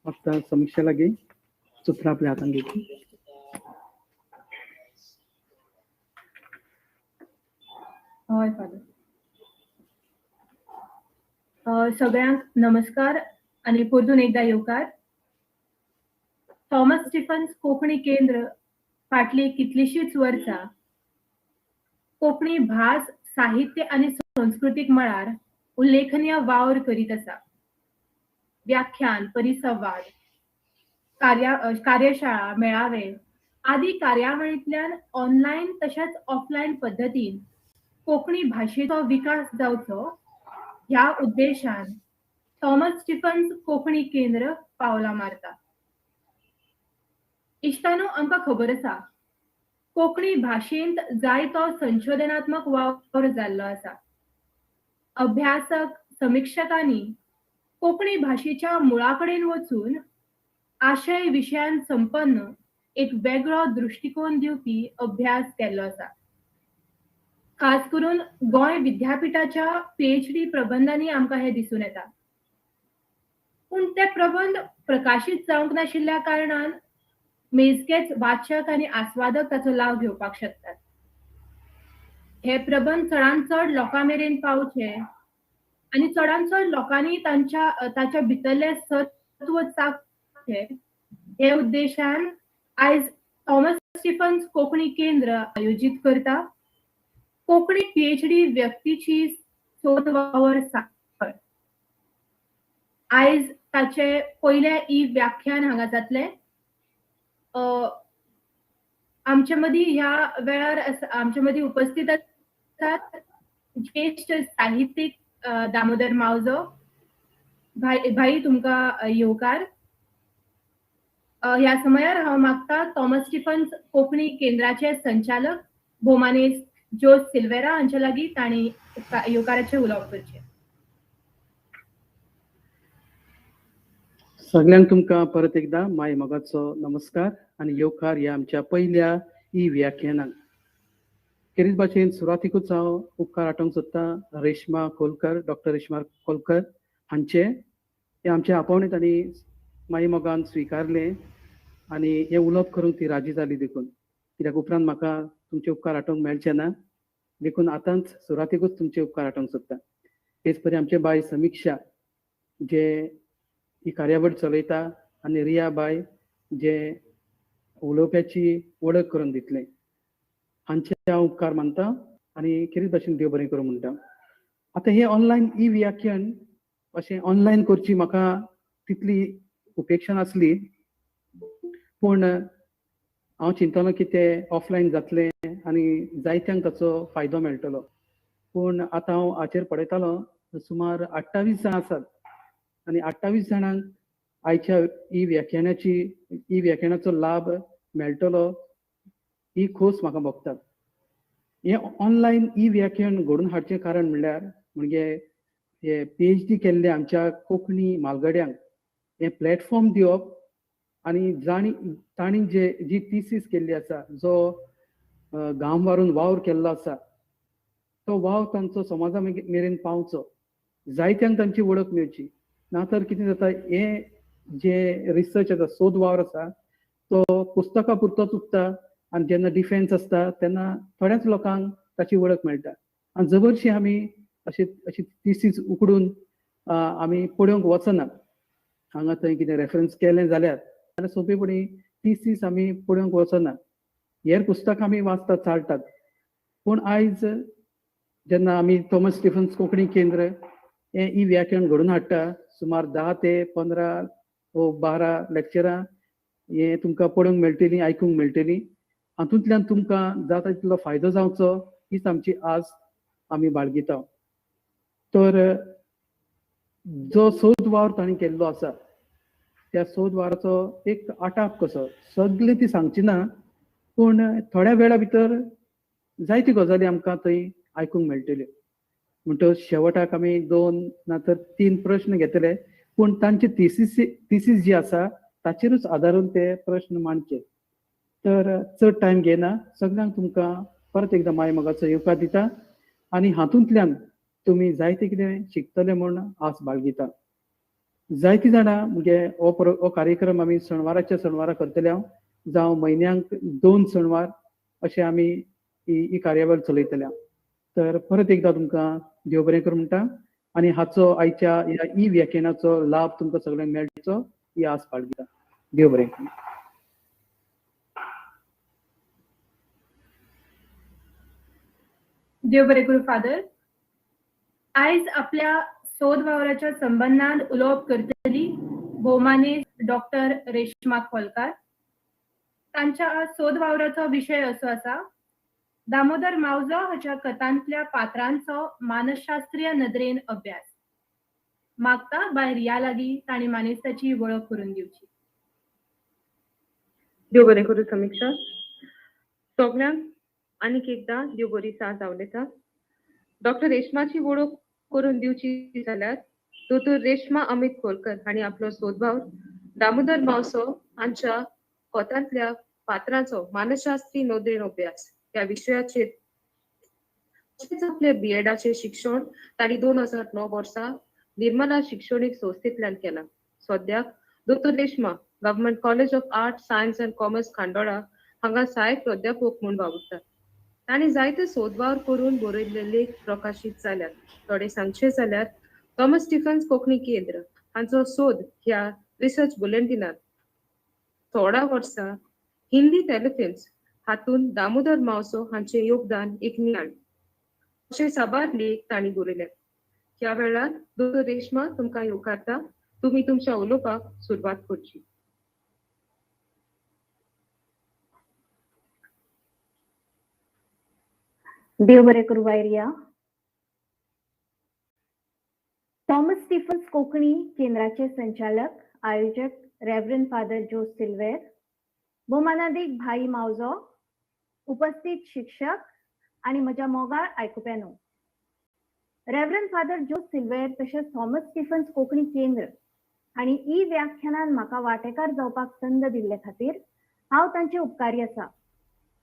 फक्त समीक्षा लागी सूत्र आपल्या हातान घेवची. हय फादर. सगळ्यांक नमस्कार आनी परतून एकदा येवकार. थॉमस स्टिफन्स कोंकणी केंद्र फाटलीं कितलींशींच वर्सां कोंकणी भास, साहित्य आनी संस्कृतीक मळार उल्लेखनीय वावर करीत आसा. व्याख्यान, परिसंवाद, कार्यशाळा, मेळावे आदी कार्यावळींतल्यान ऑनलायन तशेंच ऑफलायन पद्दतीन कोंकणी भाशेचो विकास जावचो ह्या उद्देशान थॉमस स्टिफन्स कोंकणी केंद्र पावलां मारता. इश्टानो, आमकां खबर आसा कोंकणी भाशेंत जायतो संशोधनात्मक वावर जाल्लो आसा. अभ्यासक, समिक्षकांनी कोंकणी भाशेच्या मुळा कडेन वचून आशय विशयान संपन्न एक वेगळो दृश्टिकोन दिवपी अभ्यास केल्लो आसा. खास करून गोंय विद्यापिठाच्या PhD प्रबंधांनी आमकां हें दिसून येता. पूण ते प्रबंध प्रकाशीत जावंक नाशिल्ल्या कारणान मेजकेच वाचक आनी आस्वादक ताचो लाव घेवपाक शकतात. हे प्रबंध चडांत चड लोकां मेरेन पावचे आनी चडांत चड लोकांनी ताच्या भितरलें सत्व चाखचें हे उद्देशान आयज थॉमस स्टिफन्स कोंकणी केंद्र आयोजीत करता कोंकणी PhD व्यक्तीची सोद वावर सांखळ. आयज ताचे पयले ई व्याख्यान हांगा जातलें. आमचे मदीं ह्या वेळार आमचे मदीं उपस्थित आसात ज्येश्ठ साहित्यीक दामोदर मावजो. भाई तुमकां येवकार. ह्या समयार हांव मागता थॉमस स्टिफन्स कोंकणी केंद्राचे संचालक भोमानेस जोस सिल्वेरा हांचे लागीं तांणी येवकाराचें उलोवप करचें. सगळ्यांक तुमकां परत एकदां माय मोगाचो नमस्कार आनी येवकार ह्या आमच्या पयल्या ई व्याख्यानाक. खेरीत भाशेन सुरवातीकूच हांव उपकार आठोवंक सोदतां रेश्मा खोलकर, डॉक्टर रेश्मा खोलकर हांचे हे आमचे आपोवणें तांणी माई मोगान स्विकारलें आनी हें उलोवप करूंक ती राजी जाली देखून, कित्याक उपरांत म्हाका तुमचे उपकार आठोवंक मेळचे ना, देखून आतांच सुरवातीकूच तुमचे उपकार आठोवंक सोदता. तेच परी आमचे बाय समिक्षा जे ही कार्यावळ चलयता आनी रिया बाय जे उलोवप्याची वळख करून दितलें हांचे हांव उपकार मानता आनी खेरीत भाशेन देव बरें करूं म्हणटा. आतां हें ऑनलायन ई व्याख्यान अशें ऑनलायन करची म्हाका तितली उपेक्षा नासली, पूण हांव चिंतलो की तें ऑफलायन जातलें आनी जायत्यांक ताचो फायदो मेळटलो. पूण आतां हांव हाचेर पळयतालो, सुमार 28 जाणां आसात आनी 28 जाणांक आयच्या ई व्याख्यानाचो लाभ मेळटलो ही खोस म्हाका भोगता. हें ऑनलायन ई व्याख्यान घडोवन हाडचें कारण म्हणल्यार म्हणजे हे PhD केल्ले आमच्या कोंकणी म्हालगड्यांक हें प्लॅटफॉर्म दिवप आनी तांणी जी थिसीस केल्ली आसा, जो गांव मारून वावर केल्लो आसा तो वावर तांचो समाजा मेरेन पावचो, जायत्यांक तांची वळख मेळची. ना तर कितें जाता, हें जे रिसर्च आसा, सोद वावर आसा तो पुस्तकां पुरतोच उरता आनी जेन्ना डिफेन्स आसता तेन्ना थोड्याच लोकांक ताची वळख मेळटा आनी जबरशी आमी अशी अशी थिसीस उकडून आमी पळोवंक वचना. हांगा थंय कितें रेफरन्स केलें जाल्यार सोंपेपणी थिसीस आमी पळोवंक वचना, हेर पुस्तकां आमी वाचतात चालतात. पूण आयज जेन्ना आमी थॉमस स्टिफन्स कोंकणी केंद्र हें ई व्याख्यान घडोवन हाडटा, सुमार 10 ते 15 वो 12 लेक्चरां हें तुमकां पळोवंक मेळटलीं, आयकूंक मेळटलीं. हातूंतल्यान तुमकां जाता तितलो फायदो जावचो हीच आमची आस आमी बाळगिता. तर जो सोद वावर तांणी केल्लो आसा त्या सोद वावराचो एक आटाप कसो, सगळें ती सांगची ना, पूण थोड्या वेळा भितर जायती गजाली आमकां थंय आयकूंक मेळटल्यो. म्हणटकच शेवटाक आमी 2 ना तर 3 प्रश्न घेतले, पूण तांची थिसीस जी आसा ताचेरूच आदारून ते प्रश्न मांडचे. तर चड टायम घेयना, सगळ्यांक तुमकां परत एकदां माय मोगाचो येवकार दिता आनी हातूंतल्यान तुमी जायते कितें शिकतले म्हूण आस बाळगिता. जायतीं जाणां म्हणजे हो कार्यक्रम आमी सणवाराच्या सणवारा करतले हांव, जावं म्हयन्यांक 2 सणवार अशें आमी ही कार्यावळ चलयतले. तर परत एकदां तुमकां देव बरें करूं म्हणटा आनी हाचो आयच्या ह्या ई व्याख्यानाचो लाभ तुमकां सगळ्यांक मेळचो ही आस बाळगिता. देव बरें करूं. देव बरें करूं फादर. आयज आपल्या सोद वावराच्या संबंदान उलोवप करतली भोवमानेस्त डॉक्टर रेश्मा खोलकार. तांच्या सोद वावराचो विशय असो आसा, दामोदर मावजो हाच्या कथांतल्या पात्रांचो मानसशास्त्रीय नदरेन अभ्यास. मागता बाय रिया लागीं तांणी मानेस्ताची वळख करून दिवची. देव बरें करूं समिक्षा. सगल्यांक आनीक एकदां देव बरी साथ आवलेता. डॉक्टर रेश्माची वळख करून दिवची जाल्यार दोतोर रेश्मा अमित खोलकर हांणी आपलो सोदवावर दामोदर मावसो हांच्या कथांतल्या पात्रांचो मानसशास्त्रीय नदरेन अभ्यास ह्या विशयाचेर तशेंच आपले बीएडाचें शिक्षण तांणी 2009 वर्सा निर्मला शिक्षणीक संस्थेंतल्यान केलां. सद्याक दोतोर Reshma government college of art science and commerce Khandola हांगा सहाय्यक प्राध्यापक म्हूण वावुरतात. तांणी जायते सोदवावर करून बरयल्ले लेख प्रकाशीत जाल्यात. थोडे सांगचे जाल्यार थॉमस स्टिफन्स कोंकणी केंद्र हांचो सोद ह्या रिसर्च बुलेटिनांत 16 वर्सां हिंदी टेलिफिल्म्स हातूंत दामोदर मावसो हांचें योगदान एक नियाळ अशे साबार लेख तांणी बरयल्यात. ह्या वेळार दोतोर रेश्मा तुमकां येवकारता. तुमी तुमच्या उलोवपाक सुरवात करची. देव बरें करूं बायरिया. थॉमस स्टिफन्स कोंकणी केंद्राचे संचालक आयोजक रेव्हरंड फादर जोस सिल्वेर, भोवमानादीक भाई मावजो, उपस्थित शिक्षक आनी म्हज्या मोगाळ आयकुप्यांनो, रेव्हरंड फादर जोस सिल्वेर तशेंच थॉमस स्टिफन्स कोंकणी केंद्र आनी ई व्याख्यानान म्हाका वांटेकार जावपाक संद दिल्ले खातीर हांव तांचे उपकारी आसा.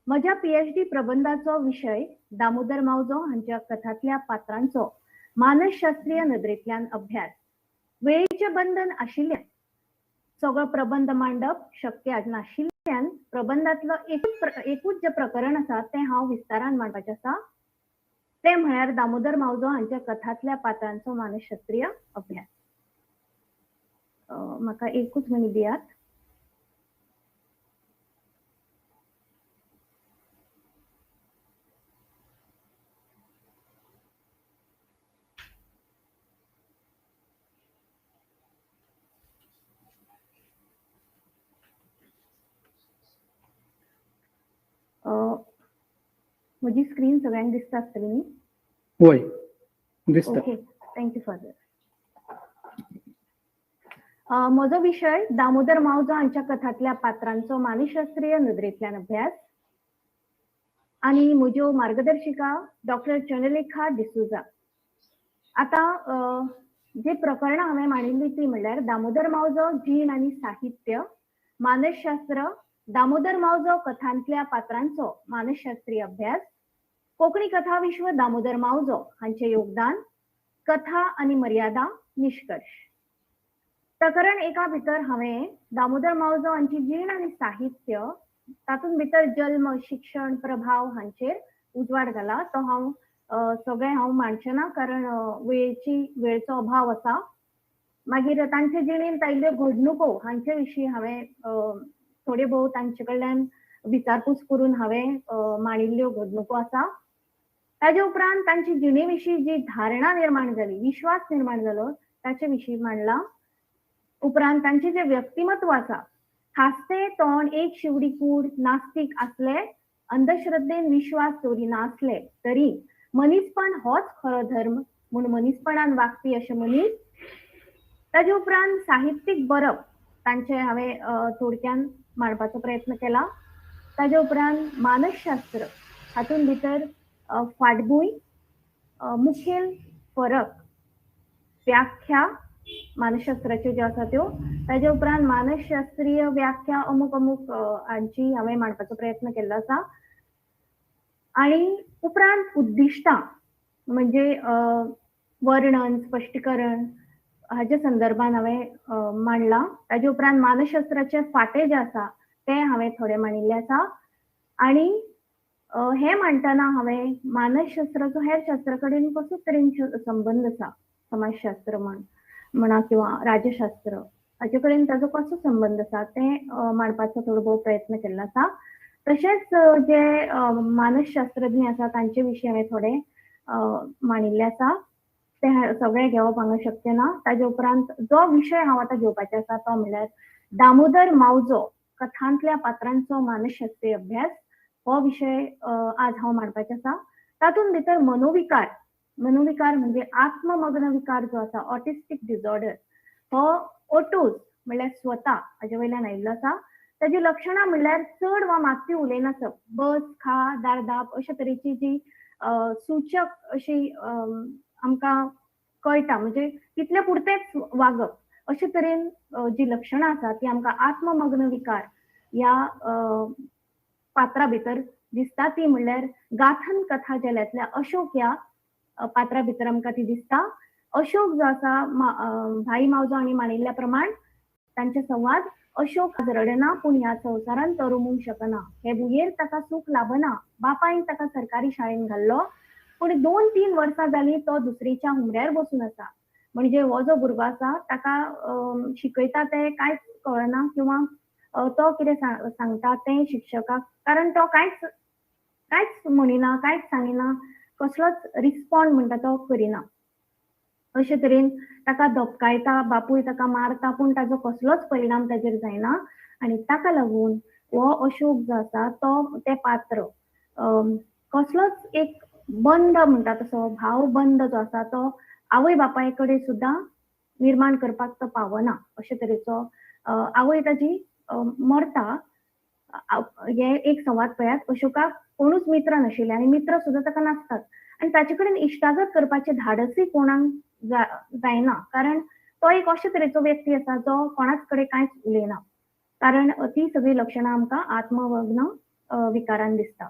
म्हज्या PhD प्रबंधाचो विशय दामोदर मावजो हांच्या कथांतल्या पात्रांचो मानसशास्त्रीय नदरेंतल्यान अभ्यास. वेळेचें बंधन आशिल्ल्यान सगळो प्रबंध मांडप शक्य नाशिल्ल्यान प्रबंधांतलो एकूच जें प्रकरण आसा तें हांव विस्तारान मांडपाचें आसा, तें म्हळ्यार दामोदर मावजो हांच्या कथांतल्या पात्रांचो मानसशास्त्रीय अभ्यास. म्हाका एकूच मिनीट दियात. म्हजी स्क्रीन सगळ्यांक दिसता आसतली न्ही? वय दिसता. Okay, thank you father. म्हजो विशय दामोदर मावजो हांच्या कथांतल्या पात्रांचो मानसशास्त्रीय नदरेंतल्यान अभ्यास आनी म्हज्यो मार्गदर्शिका डॉक्टर चंद्रलेखा डिसोजा. आतां जे प्रकरणां हांवें मांडिल्लीं ती म्हणल्यार दामोदर मावजो जीण आनी साहित्य, मानसशास्त्र, दामोदर मावजो कथांतल्या पात्रांचो मानसशास्त्रीय अभ्यास, कोंकणी कथा विश्व दामोदर मावजो हांचें योगदान, कथा आनी मर्यादा, निश्कर्श. प्रकरण एका भितर हांवें दामोदर मावजो हांची जीण आनी साहित्य तातूंत भितर जल्म, शिक्षण, प्रभाव हांचेर उजवाड घाला. तो हांव सगळें हांव मांडचें ना कारण वेळचो अभाव आसा. मागीर तांचे जिणेंत आयिल्ल्यो घडणुको हांचे विशीं हांवें थोडे भोव तांचे कडल्यान विचारपूस करून हांवें मांडिल्ल्यो घडणुको आसा. ताजे उपरांत तांची जिणे विशीं जी धारणा निर्माण जाली, विश्वास निर्माण जालो ताचे विशीं मांडला. उपरांत तांचे जे व्यक्तिमत्व आसा, हासते तोंड, एक शिवडी कूड, नास्तीक आसले, अंधश्रद्धेन विश्वास दवरिना आसले तरी मनीसपण होच खरो धर्म म्हूण मनीसपणान वागपी अशे मनीस. ताजे उपरांत साहित्यीक बरप तांचे हांवें थोडक्यान मांडपाचो प्रयत्न केला. ताजे उपरांत मानसशास्त्र हातूंत भितर फाटभूंय, मुखेल फरक, व्याख्या मानसशास्त्राच्यो ज्यो आसा त्यो, ताजे उपरांत मानसशास्त्रीय व्याख्या अमूक अमूक हांची हांवें मांडपाचो प्रयत्न केल्लो आसा. आनी उपरांत उद्दिश्टां म्हणजे वर्णन, स्पश्टीकरण हाच्या संदर्भान हांवें मांडलां. ताजे उपरांत मानसशास्त्राचे फांटे जे आसा ते हांवें थोडे मांडिल्ले आसा. आनी हें मांडटना हांवें मानसशास्त्राचो हेर शास्त्रा कडेन कसो तरेन संबंद आसा, समाजशास्त्र म्हणा किंवा राज्यशास्त्र हाचे कडेन ताजो कसो संबंद आसा तें मांडपाचो थोडो भोव प्रयत्न केल्लो आसा. तशेंच जे मानसशास्त्रज्ञ आसा तांचे विशीं हांवें थोडें मांडिल्लें आसा. तें सगळें घेवप हांगा शक्य ना. ताजे उपरांत जो विशय हांव आतां घेवपाचें आसा तो म्हणल्यार दामोदर मावजो कथांतल्या पात्रांचो मानसशास्त्रीय अभ्यास हो विशय आज हांव मांडपाचें आसा. तातूंत भितर मनोविकार, मनोविकार म्हणजे आत्ममग्न विकार जो आसा, ऑटिस्टीक डिसऑर्डर, हो ओटोज म्हणल्यार स्वता हाजे वयल्यान आयिल्लो आसा. ताजी लक्षणां म्हणल्यार चड वा मातशी उलयनासप, बस, खा, दार दाप अशे तरेची जी सूचक अशी आमकां कळटा, म्हणजे तितले पुरतेच वागप, अशे तरेन जी लक्षणां आसा ती आमकां आत्ममग्न विकार ह्या पात्रा भितर दिसता. ती म्हणल्यार गाथन कथा झेल्यांतल्या अशोक ह्या पात्रा भितर आमकां ती दिसता. अशोक जो आसा, भाई मावजो हांणी मांडिल्ल्या प्रमाण तांचे संवाद, अशोक आज रडना पूण ह्या संवसारांत तो रमूंक शकना, हे भुंयेर ताका सूख लाभना, बापायन ताका सरकारी शाळेन घाल्लो पूण 2-3 वर्सां जालीं तो दुसरेच्या हुमऱ्यार बसून आसा. म्हणजे हो जो भुरगो आसा ताका शिकयता तें कांयच कळना किंवा तो कितें सांगता तें शिक्षकाक, कारण तो कांयच कांयच म्हणिना, कांयच सांगिना, कसलोच रिस्पॉन्ड म्हणटा तो करिना. अशे तरेन ताका धपकायता, बापूय ताका मारता पूण ताजो कसलोच परिणाम ताजेर जायना आनी ताका लागून हो अशोक जो आसा तो तें पात्र कसलोच एक बंद म्हणटा तसो भाव बंद जो आसा तो आवय बापाय कडेन सुद्दां निर्माण करपाक तो पावना. अशे तरेचो आवय ताजी मरता. हे एक संवाद पळयात, अशोकाक कोणूच मित्र नाशिल्ले आनी मित्र सुद्दां ताका नासतात आनी ताचे कडेन इश्टागत करपाचें धाडसूय कोणाक जायना, कारण तो एक अशे तरेचो व्यक्ती आसा जो कोणाच कडेन कांयच उलयना, कारण ती सगळीं लक्षणां आमकां आत्ममग्न विकारान दिसता.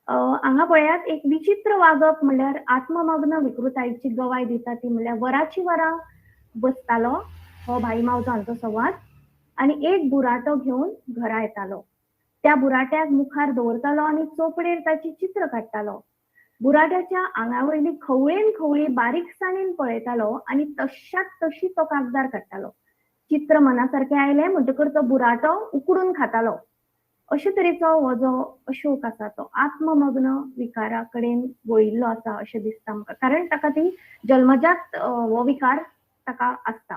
हांगा पळयात, एक विचित्र वागप म्हणल्यार आत्ममग्न विकृतायेची गवाय दिता ती म्हणल्यार वराची वरां बसतालो हो भाई मावजो हांचो संवाद आनी एक बुराटो घेवन घरा येतालो, त्या बुराट्याक मुखार दवरतालो आनी चोपडेर ताची चित्र काडटालो. बुराट्याच्या आंगा वयली खवळेन खवळी बारीकसाणेन पळयतालो आनी तश्याक तशी तो कागदार काडटालो. चित्र मनासारकें आयलें म्हणटकर तो बुराटो उकडून खातालो. अशे तरेचो हो जो अशोक आसा तो आत्ममग्न विकारा कडेन वळिल्लो आसा अशें दिसता आमकां, कारण ताका ती जल्मजात हो विकार ताका आसता.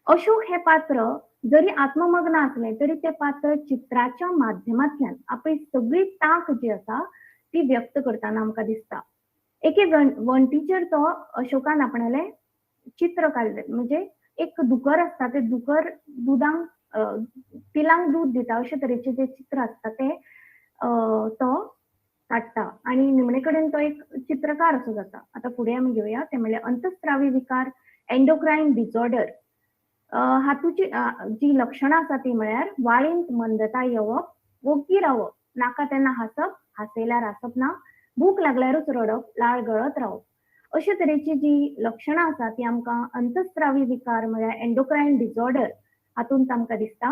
अशोक हें पात्र जरी आत्ममग्न आसलें तरी तें पात्र चित्राच्या माध्यमांतल्यान आपली सगळी तांक जी आसा ती व्यक्त करतना आमकां दिसता. एके वण्टीचेर तो अशोकान आपणालें चित्र काडलें, म्हणजे एक दुकर आसता ते दुकर दुदांक पिलांक दूद दिता अशे तरेचें जे चित्र आसता तें तो काडटा आनी निमणे कडेन तो एक चित्रकार असो जाता. आतां फुडें आमी घेवया तें म्हणल्यार अंतस्त्रावी विकार, एंडोक्रायन डिसऑर्डर. हातूची जी लक्षणां आसा ती म्हळ्यार वाळींत मंदता येवप, वोग्गी रावप, नाका तेन्ना हांसप, हांसयल्यार हांसप ना, भूक लागल्यारूच रडप, लाळ गळत रावप, अशे तरेची जी लक्षणां आसा ती आमकां अंतस्त्रावी विकार म्हळ्यार एंडोक्रायन डिसऑर्डर हातूंत आमकां दिसता.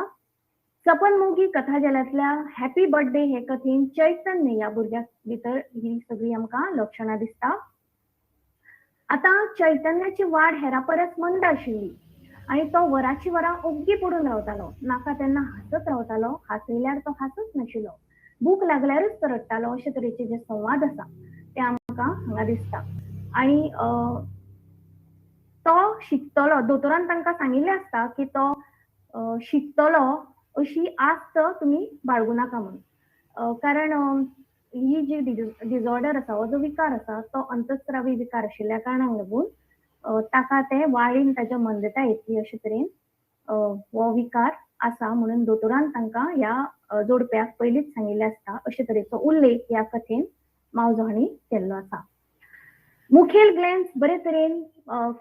सपनमोगी कथा झेल्यांतल्या हॅपी बर्थडे हे कथेन चैतन्य ह्या भुरग्या भितर ही सगळी आमकां लक्षणां दिसता. आतां चैतन्याची वाड हेरा परस मंद आशिल्ली आनी तो वराची वरां ओग्गी पडून रावतालो, नाका तेन्ना हांसत रावतालो, हांसयल्यार तो हांसच नाशिल्लो, भूक लागल्यारूच तो रडटालो, अशे तरेचे जे संवाद आसा ते आमकां हांगा दिसता. आनी तो शिकतलो, दोतोरान तांकां सांगिल्लें आसता की तो शिकतलो अशी आस्त तुमी बाळगू नाका म्हणून, कारण ही जी डिसऑर्डर आसा, हो जो विकार आसा तो अंतस्त्रावी विकार आशिल्ल्या कारणाक लागून ताका ते वाळीन ताच्या मंदता येतली अशे तरेन हो विकार आसा म्हणून दोतोरान तांकां ह्या जोडप्याक पयलींच सांगिल्लें आसता. अशे तरेचो उल्लेख ह्या कथेन मावजो हांणी केल्लो आसा. मुखेल ग्लॅन्स बरे तरेन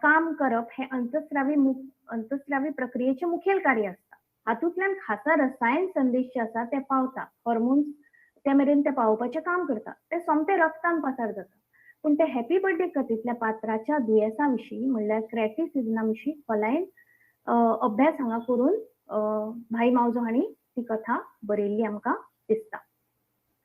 काम करप हें अंतस्त्रावी प्रक्रियेचें मुखेल कार्य आसता. हातूंतल्यान खासा रसायन संदेश जे आसा ते पावता, हॉर्मोन्स ते मेरेन ते पावोवपाचें काम करता, ते सोमते रक्तान पासार जाता. पूण ते हॅपी बर्थडे कथेंतल्या पात्राच्या दुयेंसा विशीं म्हणल्यार क्रेटिसिझमा विशीं खोलायेन अभ्यास हांगा करून भाई मावजो हांणी ती कथा बरयल्ली आमकां दिसता.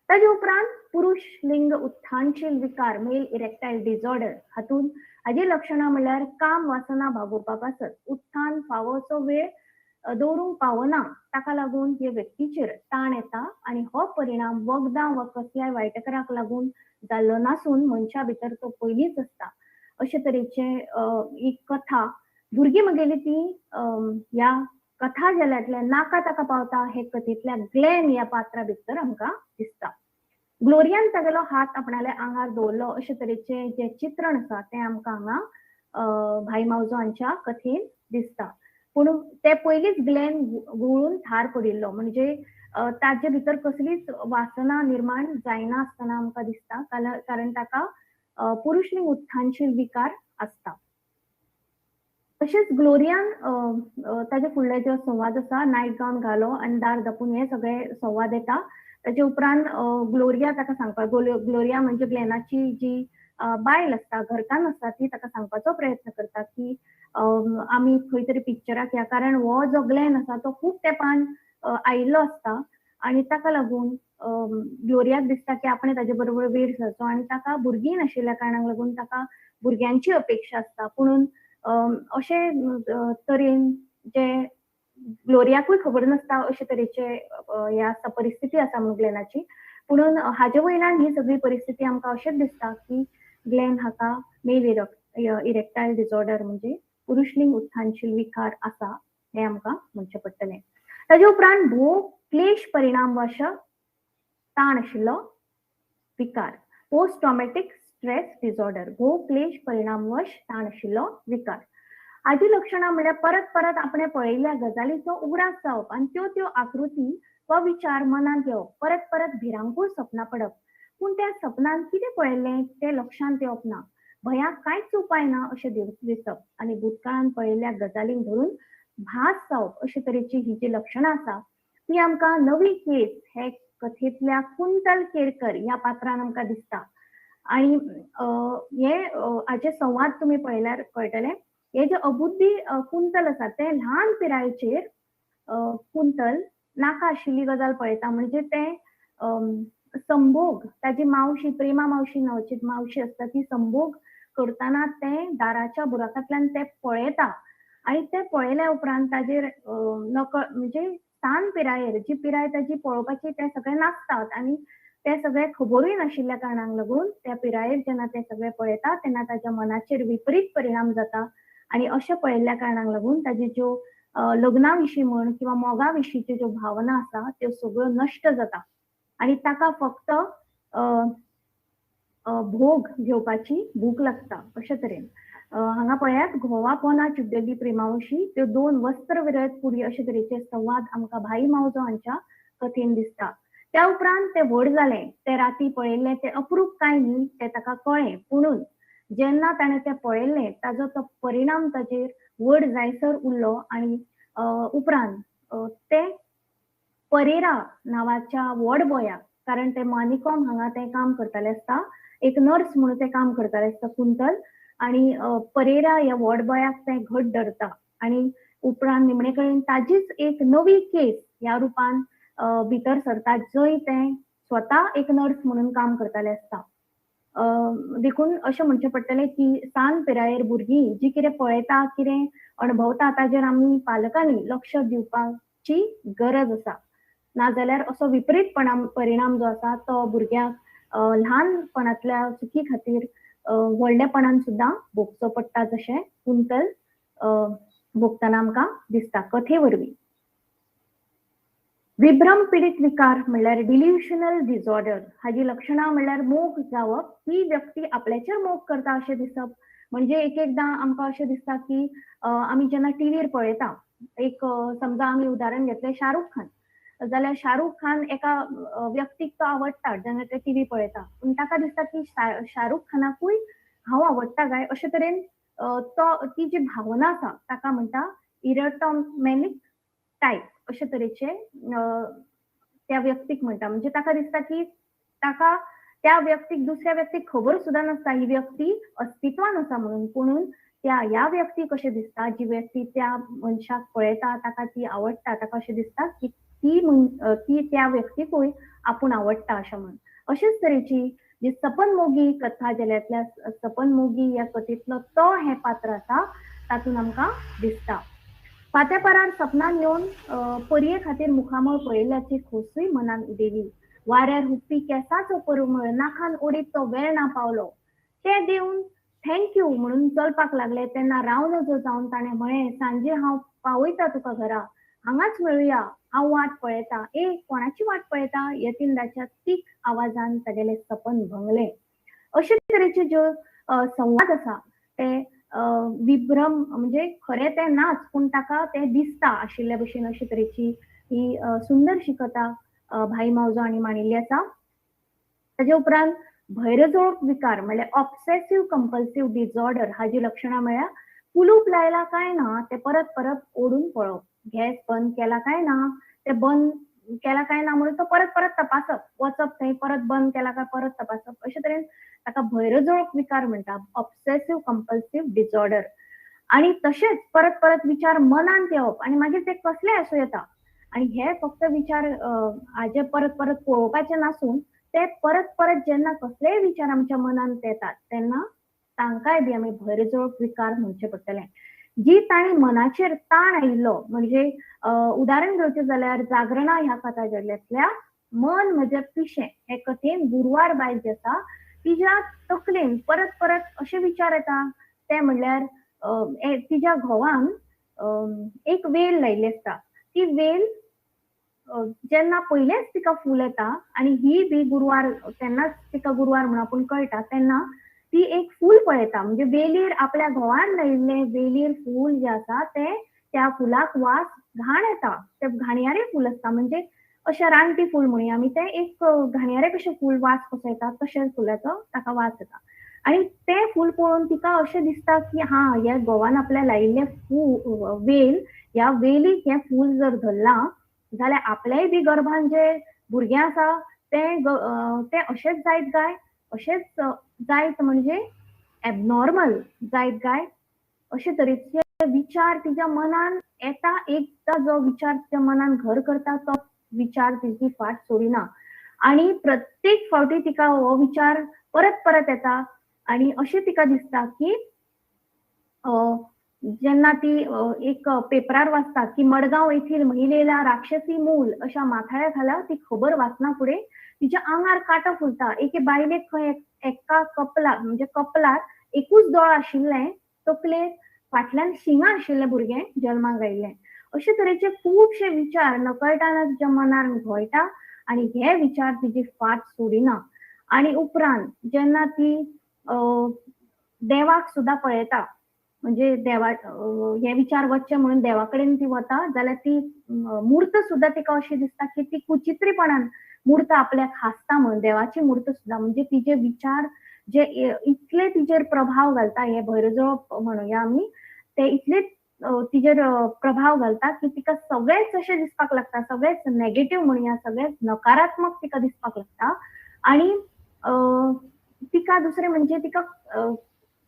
ताजे उपरांत पुरुष लिंग उत्थानशील विकार, मेल इरेक्टायल डिसऑर्डर, हातूंत हाजी लक्षणां म्हणल्यार काम वासना भागोवपा पासत उत्थान फावोसो वेळ दवरूंक पावना ताका लागून हे व्यक्तीचेर ताण येता आनी हो परिणाम वखदां वा कसल्याय वायटकाराक लागून जाल्लो नासून मनशा भितर तो पयलींच आसता. अशे तरेचे एक कथा भुरगीं म्हगेली ती ह्या कथा झेल्यांतल्या नाका ताका पावता हे कथेंतल्या ग्लॅन ह्या पात्रा भितर आमकां दिसता. ग्लोरियान तागेलो हात आपणाल्या आंगार दवरलो अशे तरेचे जे चित्रण आसा तें आमकां हांगा भाई मावजो हांच्या कथेन दिसता. पूण ते पयलींच ग्लॅन गुळून थार पडिल्लो, म्हणजे ताजे भितर कसलीच वासना निर्माण जायना आसतना आमकां दिसता, कारण ताका पुरुशलिंग उत्थानशील विकार आसता. तशेंच ग्लोरियान ताजे फुडले जो संवाद आसा नायट गावन घालो आनी दार धांपून हे सगळे संवाद येता. ताजे उपरांत ग्लोरिया ताका सांगपाक, ग्लोरिया म्हणजे ग्लॅनाची जी बायल आसता, घरकान्न आसता, ती ताका सांगपाचो प्रयत्न करता की आमी खंय तरी पिक्चराक या, कारण हो जो ग्लॅन आसा तो खूब तेंपान आयिल्लो आसता आनी ताका लागून ग्लोरियाक दिसता की आपणें ताजे बरोबर वेळ सरचो आनी ताका भुरगीं नाशिल्ल्या कारणाक लागून ताका भुरग्यांची अपेक्षा आसता. पुणून अशे तरेन जे ग्लोरियाकूय खबर नासता अशे तरेचे हे आसता परिस्थिती आसा म्हणून ग्लॅनाची. पुणून हाजे वयल्यान ही सगळी परिस्थिती आमकां अशेंच दिसता की ग्लॅन हाका मेल इरेक्टायल डिसऑर्डर म्हणजे पुरुशलिंग उत्थानशील विकार आसा हें आमकां म्हणचें पडटलें. ताजे उपरांत भोव क्लेश परिणामवश ताण आशिल्लो विकार, पोस्ट ट्रॉमॅटीक स्ट्रेस डिसऑर्डर, भोव क्लेश परिणामवश ताण आशिल्लो विकार. हाजी लक्षणां म्हणल्यार परत परत आपणें पळयल्ल्या गजालीचो उगडास जावप आनी त्यो त्यो आकृती वा विचार मनांत येवप, परत परत भिरांकूळ सपनां पडप, पूण त्या सपनान कितें पळयल्लें तें लक्षांत येवप ना, भंयाक कांयच उपाय ना अशें दिसप आनी भूतकाळान पळयल्ल्या गजालींक धरून भास जावप अशे तरेची ही जी लक्षणां आसा ती आमकां नवी केस हे कथेंतल्या कुंतल केरकर ह्या पात्रान आमकां दिसता. आनी हे हाचे संवाद तुमी पळयल्यार कळटले. हे जे अबुद्धी कुंतल आसा तें ल्हान पिरायेचेर कुंतल नाका आशिल्ली गजाल पळयता, म्हणजे तें संभोग, ताजी मावशी प्रेमा मावशी नांवाची मावशी आसता ती संभोग करतना तें दाराच्या बुराकांतल्यान तें पळयता आनी तें पळयल्या उपरांत ताजेर नकळ म्हणजे सान पिरायेर जी पिराय ताजी पळोवपाची तें सगळें नासतात आनी तें सगळें खबरूय नाशिल्ल्या कारणाक लागून त्या पिरायेर जेन्ना तें सगळें पळयता तेन्ना ताच्या मनाचेर विपरीत परिणाम जाता आनी अशें पळयल्ल्या कारणाक लागून ताजी ज्यो लग्ना विशीं म्हण किंवा मोगा विशींच्यो ज्यो भावना आसा त्यो सगळ्यो नश्ट जाता आनी ताका फक्त भोग घेवपाची भूक लागता. अशे तरेन हांगा पळयात घोवा पोना चिड्डली प्रेमावशी त्यो दोन वस्त्र विरयत पुरी अशे तरेचे संवाद आमकां भाई मावजो हांच्या कथेन दिसता. त्या उपरांत ते व्हड जालें, ते राती पळयल्लें तें अप्रूप कांय न्ही तें ताका कळ्ळें, पुणून जेन्ना ताणें तें पळयल्लें ताजो तो परिणाम ताजेर व्हड जायसर उरलो आनी उपरांत ते परेरा नांवाच्या वॉर्ड बॉयाक, कारण ते मानिकॉम हांगा ते काम करताले आसता, एक नर्स म्हणून ते काम करताले आसता कुंतल, आनी परेरा ह्या वॉर्ड बॉयाक ते घट धरता आनी उपरांत निमणे कडेन ताजीच एक नवी केस ह्या रुपान भितर सरता जंय ते स्वता एक नर्स म्हणून काम करताले आसता. देखून अशें म्हणचें पडटलें की सान पिरायेर भुरगीं जी कितें पळयता कितें अणभवता ताजेर आमी पालकांनी लक्ष दिवपाची गरज आसा, नाजाल्यार असो विपरीत परिणाम जो आसा तो भुरग्यांक ल्हानपणांतल्या चुकी खातीर व्हडलेपणान सुद्दां भोगचो पडटा, जशें कुंतल भोगतना आमकां दिसता कथे वरवीं. विभ्रम पिडीत विकार म्हणल्यार डिल्युशनल डिसऑर्डर, हाजी लक्षणां म्हणल्यार मोग जावप, ही व्यक्ती आपल्याचेर मोग करता अशें दिसप. म्हणजे एक एकदां आमकां अशें दिसता की आमी जेन्ना टिवीर पळयता, एक समजा आमी उदाहरण घेतलें शाहरुख खान, जाल्यार शाहरुख खान एका व्यक्तीक तो आवडटा जेन्ना ते टिवी पळयता, पूण ताका दिसता की शाहरुख खानाकूय हांव आवडटा काय, अशे तरेन तो ती जी भावना आसा ताका म्हणटा इरोटोमॅनिक टायप अशे तरेचे त्या व्यक्तीक म्हणटा. म्हणजे ताका दिसता की ताका त्या व्यक्तीक दुसऱ्या व्यक्तीक खबर सुद्दां नासता ही व्यक्ती अस्तित्वान आसा म्हणून, पुणून त्या ह्या व्यक्तीक अशें दिसता जी व्यक्ती त्या मनशाक पळयता ताका ती आवडटा, ताका अशें दिसता की ती त्या व्यक्तीकूय आपूण आवडटा अशें म्हणून. अशेच तरेची जी सपनमोगी कथा झेल्यांतल्या सपनमोगी ह्या कथेंतलो तो हें पात्र आसा तातूंत आमकां दिसता. फांत्यापारार सपनान येवन परये खातीर मुखामळ पळयल्ल्याची खोसूय मनान उदेली. वाऱ्यार हुपपी केसाचो परमळ नाखान ओडीत तो वेर्णा पावलो. ते दिवन thank you म्हणून चलपाक लागले तेन्ना राव नजो जावन ताणें म्हळें, सांजे हांव पावयता तुका घरा, हांगाच मेळुया, हांव वाट पळयता. ए, कोणाची वाट पळयता? यतींदाच्या तीख आवाजान तागेलें सपन भंगलें. अशे तरेचे ज्यो संवाद आसा ते विभ्रम म्हणजे खरें तें नाच पूण ताका तें दिसता आशिल्ले भशेन अशे तरेची ही सुंदरशी कथा भाई मावजो हांणी मांडिल्ली आसा. ताजे उपरांत भैरजोळप विकार म्हणल्यार ऑब्सेसिव्ह कंपल्सिव्ह डिसऑर्डर हाजी लक्षणां म्हळ्यार कुलूप लायला काय ना ते परत परत ओडून पळोवप, गॅस बंद केला काय ना ते बंद केला काय ना म्हणून तो परत परत तपासप, वचप थंय परत बंद केला काय परत तपासप, अशे तरेन ताका भैरजोळप विकार म्हणटा, ऑब्सेसिव्ह कंपल्सिव्ह डिसऑर्डर. आणि तशेंच परत परत विचार मनांत येवप आनी मागीर ते कसले आसूं येता आनी हे फक्त विचार हाजे परत परत पळोवपाचे नासून ते परत परत जेन्ना कसलेय विचार आमच्या मनांत येतात तेन्ना तांकांय बी आमी भैरजोळप विकार म्हणचे पडटले. जी तांणी मनाचेर ताण आयिल्लो म्हणजे उदाहरण घेवचें जाल्यार जागरणा ह्या कथा झेल्यांतल्या मन म्हजें पिशें हे कथेन गुरवार बायल जी आसा तिज्या तकलेन परत परत अशे विचार येता ते म्हणल्यार तिज्या घोवान एक वेल लायिल्ली आसता, ती वेल जेन्ना पयलेंच तिका फूल येता आनी ही बी गुरवार तेन्नाच तिका गुरवार म्हूण आपूण कळटा तेन्ना ती एक फूल पळयता, म्हणजे वेलीर आपल्या घोवान लायिल्लें वेलीर फूल जें आसा तें त्या फुलाक वास घाण येता, तें घाणयारें फूल आसता, म्हणजे अशें रानटी फूल म्हणुया आमी, तें एक घाणयारें कशें फूल वास कसो येता तशें फुलाचो ताका वास येता आनी तें फूल पळोवन तिका अशें दिसता की हा ह्या घोवान आपल्या लायिल्लें फूल वेल, ह्या वेलीक हें फूल जर धरलां जाल्यार आपल्याय बी गर्भान जे भुरगें आसा तें तें अशेंच जायत काय, अशेंच जायत म्हणजे एबनॉर्मल जायत काय, अशे तरेचे विचार तिच्या मनान येता. एकदां जो विचार तिच्या मनान घर करता तो विचार तिची फाट सोडिना आनी प्रत्येक फावटी तिका हो विचार परत परत येता आनी अशें तिका दिसता की जेन्ना ती एक पेपरार वाचता की मडगांव येथील महिलेला राक्षसी मूल अशा माथाळ्या खाला ती खबर वाचना फुडें तिच्या आंगार कांटो फुलता. एके बायलेक खंय एका कपला म्हणजे कपलार एकूच दोळो आशिल्लें, तकलेर फाटल्यान शिंगां आशिल्लें भुरगें जल्माक आयिल्लें. अशे तरेचे खुबशे विचार नकळटाना तिच्या मनार घोळटा आनी हे विचार तिची फाट सोडिना. आनी उपरांत जेन्ना ती देवाक सुद्दां पळयता म्हणजे देवा हे विचार वचचे म्हणून देवा कडेन ती वता जाल्यार ती मूर्त सुद्दां तिका अशी दिसता की ती कुचित्रीपणान मूर्त आपल्याक हांसता म्हणून, देवाची मूर्त सुद्दां, म्हणजे तिचे विचार जे इतले तिचेर प्रभाव घालता, हे भैरजोळप म्हणुया आमी, ते इतले तिचेर प्रभाव घालता की तिका सगळेच अशें दिसपाक लागता, सगळेच नेगेटीव म्हणुया, सगळेच नकारात्मक तिका दिसपाक लागता. आनी तिका दुसरें म्हणजे तिका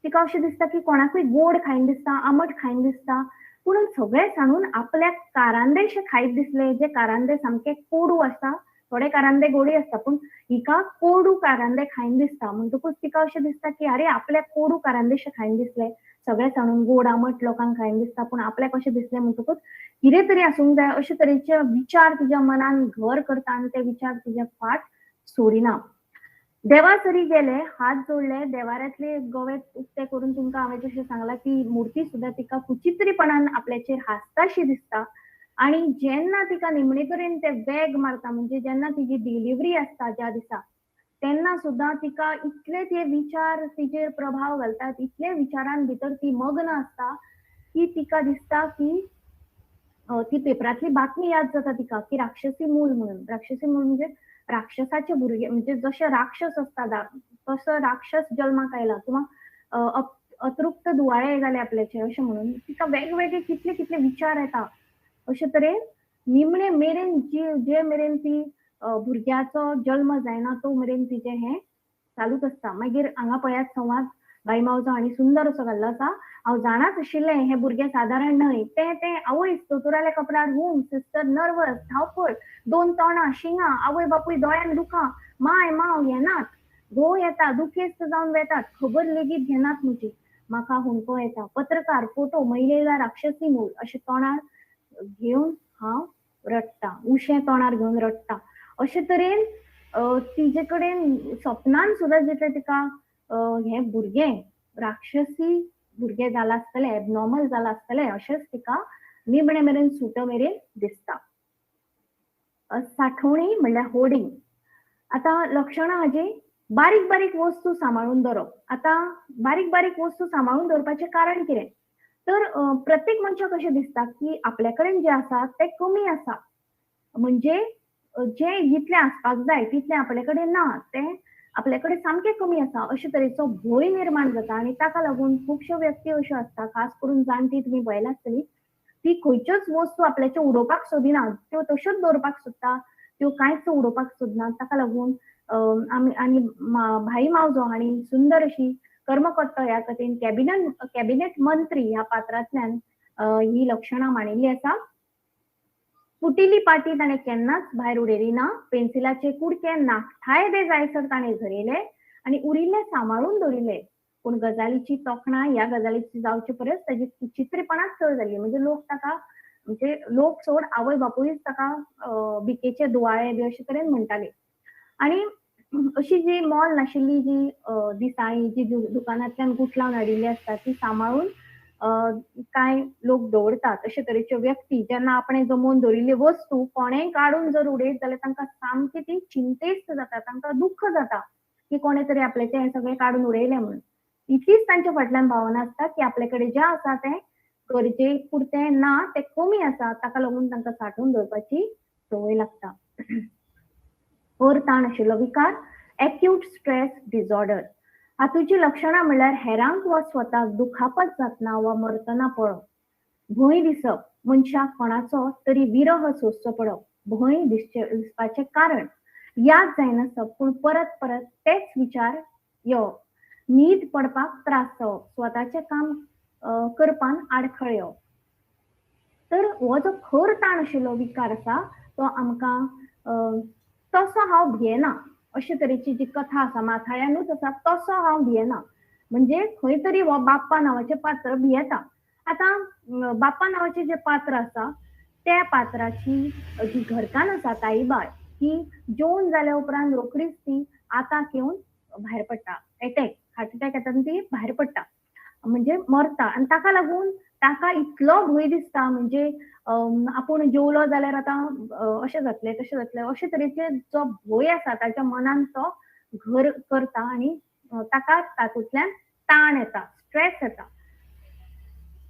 तिका अशें दिसता की कोणाकूय गोड खायन दिसता, आमट खायन दिसता, पूण सगळें सांडून आपल्याक कारांदेशे खायत दिसले, जे कारांदे सामके कोडू आसता, थोडे कारांदे गोडी आसता पूण हिका कोडू कारांदे खायन दिसता, म्हणटकूच तिका अशें दिसता की अरे आपल्याक कोडू कारांदेशे खायन दिसले, सगळें सांडून गोड आमट लोकांक खायन दिसता पूण आपल्याक अशें दिसलें म्हणटकूच कितें तरी आसूंक जाय, अशे तरेचे विचार तिच्या मनान घर करता आनी ते विचार तिच्या फाट सोडिना. देवा सरी गेले, हात जोडले, देवाऱ्यांतले गवे उक्ते करून तुमकां हांवें जशें सांगलां ती मुर्ती सुद्दां तिका कुचित्रीपणान आपल्याचेर हांसताशी दिसता. आनी जेन्ना तिका निमणे कडेन ते वेग मारता म्हणजे जेन्ना तिजी डिलिव्हरी आसता ज्या दिसा तेन्ना सुद्दां तिका इतले ते विचार तिचेर प्रभाव घालतात, इतले विचारान भितर ती मग्न आसता की तिका दिसता की ती पेपरांतली बातमी याद जाता तिका की राक्षसी मूल म्हणून, राक्षसी मूल म्हणजे राक्षसाचे भुरगे, म्हणजे जशे राक्षस आसता तसो राक्षस जल्माक आयला किंवा अतृप्त दुवाळे जाले आपल्याचे अशें म्हणून तिका वेगवेगळे कितले कितले विचार येता. अशे तरेन निमणे मेरेन जे मेरेन ती भुरग्याचो जल्म जायना तो मेरेन तिचें हें चालूच आसता. मागीर हांगा पळयात संवाद भाई मावजो हांणी सुंदर असो घाल्लो आसा, हांव जाणाच आशिल्लें हें भुरगें सादारण न्हय, तें तें आवयस दोतोराल्या कपलार हूम, सिस्टर नर्वस, धांवपळ, दोन तोंडां शिंगां, आवय बापूय दोळ्यान दुखां, माय माव येनात, घोव येता, दुखेस्त जावन वेतात, खबर लेगीत घेनात म्हजी, म्हाका हुंडको येता, पत्रकार, फोटो, महिलेला राक्षसी मूल अशें तोंडार घेवन हांव रडटा, उशें तोंडार घेवन रडटा. अशे तरेन तिजे कडेन सपनान सुद्दां जितलें तिका हें भुरगें राक्षसी भुरगें जालां आसतलें, एबनॉर्मल जालां आसतलें अशेंच तिका निमणे मेरेन सुट मेरेन दिसता. साठोवणी म्हणल्यार होर्डिंग. आतां लक्षणां हाजी बारीक बारीक वस्तू सांबाळून दवरप. आतां बारीक बारीक वस्तू सांबाळून दवरपाचें कारण कितें तर प्रत्येक मनशाक अशें दिसता की आपल्या कडेन जें आसा तें कमी आसा, म्हणजे जें जितलें आसपाक जाय तितलें आपल्या कडेन ना, तें आपल्या कडेन सामकें कमी आसा अशे तरेचो भंय निर्माण जाता. आनी ताका लागून खुबश्यो व्यक्ती अश्यो आसता, खास करून जाणटी तुमी पळयला आसतली, ती खंयच्योच वस्तू आपल्याच्यो उडोवपाक सोदिना, त्यो तश्योच दवरपाक सोदता, त्यो कांयच उडोवपाक सोदना. ताका लागून आमी आनी भाई मावजो हांणी सुंदर अशी कर्मकट्टो ह्या कथेन कॅबिनेट मंत्री ह्या पात्रांतल्यान ही लक्षणां मांडिल्ली आसा. फुटिल्ली पाटी ताणें केन्नाच भायर उडयली ना, पेन्सिलाचे कुडके नाखटाय दे जायसर ताणें झरयले आनी उरिल्ले सांबाळून दवरिल्ले. पूण गजालीची तोखणाय ह्या गजालीची जावचे परस ताजी विचित्रपणाच चड जाली. म्हणजे लोक ताका, म्हणजे लोक सोड आवय बापूयच ताका भिकेचे दुवाळे बी अशे तरेन म्हणटाले. आनी अशी जी मोल नाशिल्ली जी दिसाळीं जी दुकानांतल्यान गुठलावन हाडिल्ली आसता ती सांबाळून कांय लोक दवरतात. अशे तरेच्यो व्यक्ती जेन्ना आपणें जमोवन दवरिल्ली वस्तू कोणेंय काडून जर उडयत जाल्यार तांकां सामकी ती चिंतेस्त जाता, तांकां दुख्ख जाता की कोणें तरी आपल्याचें हें सगळें काडून उडयलें म्हणून. इतलीच तांच्या फाटल्यान भावना आसता की आपले कडेन जें आसा तें गरजे पुरतें ना, तें कमी आसा, ताका लागून तांकां सांठोवन दवरपाची संवय लागता. खर ताण आशिल्लो विकार एक्यूट स्ट्रेस डिसऑर्डर. हातूची लक्षणां म्हणल्यार हेरांक वा स्वताक दुखापत जातना वा मरतना पळप, भंय दिसप, मनशाक कोणाचो तरी विरह सोंसचो पडप, भंय दिसपाचें कारण याद जायनासप पूण परत परत तेच विचार येवप, न्हीद पडपाक त्रास जावप, स्वताचें काम करपान आडखळ येवप. तर हो जो खर ताण आशिल्लो विकार आसा तो आमकां तसो हांव भियेना अशे तरेची जी कथा आसा माथाळ्यानूच आसा, तसो हांव भियेना म्हणजे खंय तरी हो बाप्पा नांवाचें पात्र भियेता. आतां बाप्पा नांवाचें जें पात्र आसा त्या पात्राची जी घरकान्न आसा ताईबाय ती जेवन जाल्या उपरांत रोखडीच ती आताक येवन भायर पडटा, एटॅक, हार्ट अटॅक येता आनी ती भायर पडटा, म्हणजे मरता. आनी ताका लागून ताका इतलो भंय दिसता, म्हणजे आपूण जेवलो जाल्यार आतां अशें जातलें तशें जातलें अशे तरेचे जो भंय आसा ताच्या मनान तो घर करता आनी ताका तातूंतल्यान ताण येता, स्ट्रेस येता.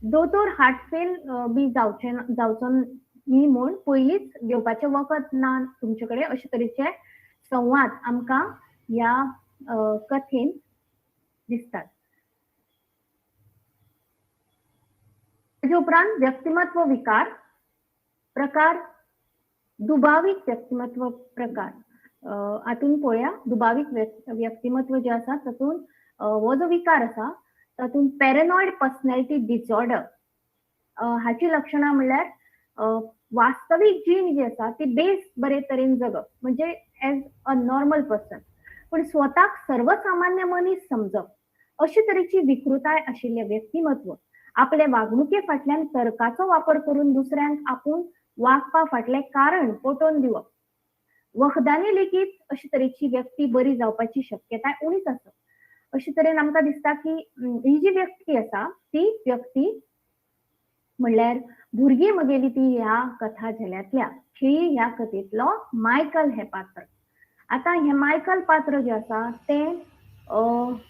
दोतोर हार्ट फेल बी जावचो न्ही म्हूण पयलींच घेवपाचें वखद ना तुमचे कडेन अशे तरेचे संवाद आमकां ह्या कथेन दिसतात. ताजे उपरांत व्यक्तिमत्व विकार प्रकार, दुबावीत व्यक्तिमत्व प्रकार. हातून पळोवया दुबावीत व्यक्तिमत्व जे आसा तातूंत हो जो विकार आसा तातूंत पॅरनॉयड पर्सनॅलिटी डिसऑर्डर हाची लक्षणां म्हणल्यार वास्तवीक जीण जी आसा ती बेस बरे तरेन जगप, म्हणजे एज अ नॉर्मल पर्सन, पूण स्वताक सर्वसामान्य मनीस समजप अशे तरेची विकृताय आशिल्लें व्यक्तिमत्व आपले वागणुके फाटल्यान तर्काचो वापर करून दुसऱ्यांक आपूण वागपा फाटलें कारण पटोवन दिवप. वखदांनी लेगीत अशे तरेची व्यक्ती बरी जावपाची शक्यताय उणीच आसा. अशे तरेन आमकां दिसता की ही जी व्यक्ती आसा ती व्यक्ती म्हणल्यार भुरगीं म्हगेली ती ह्या कथा झेल्यांतल्या खेळी ह्या कथेंतलो मायकल हें पात्र. आतां हें मायकल पात्र जें आसा तें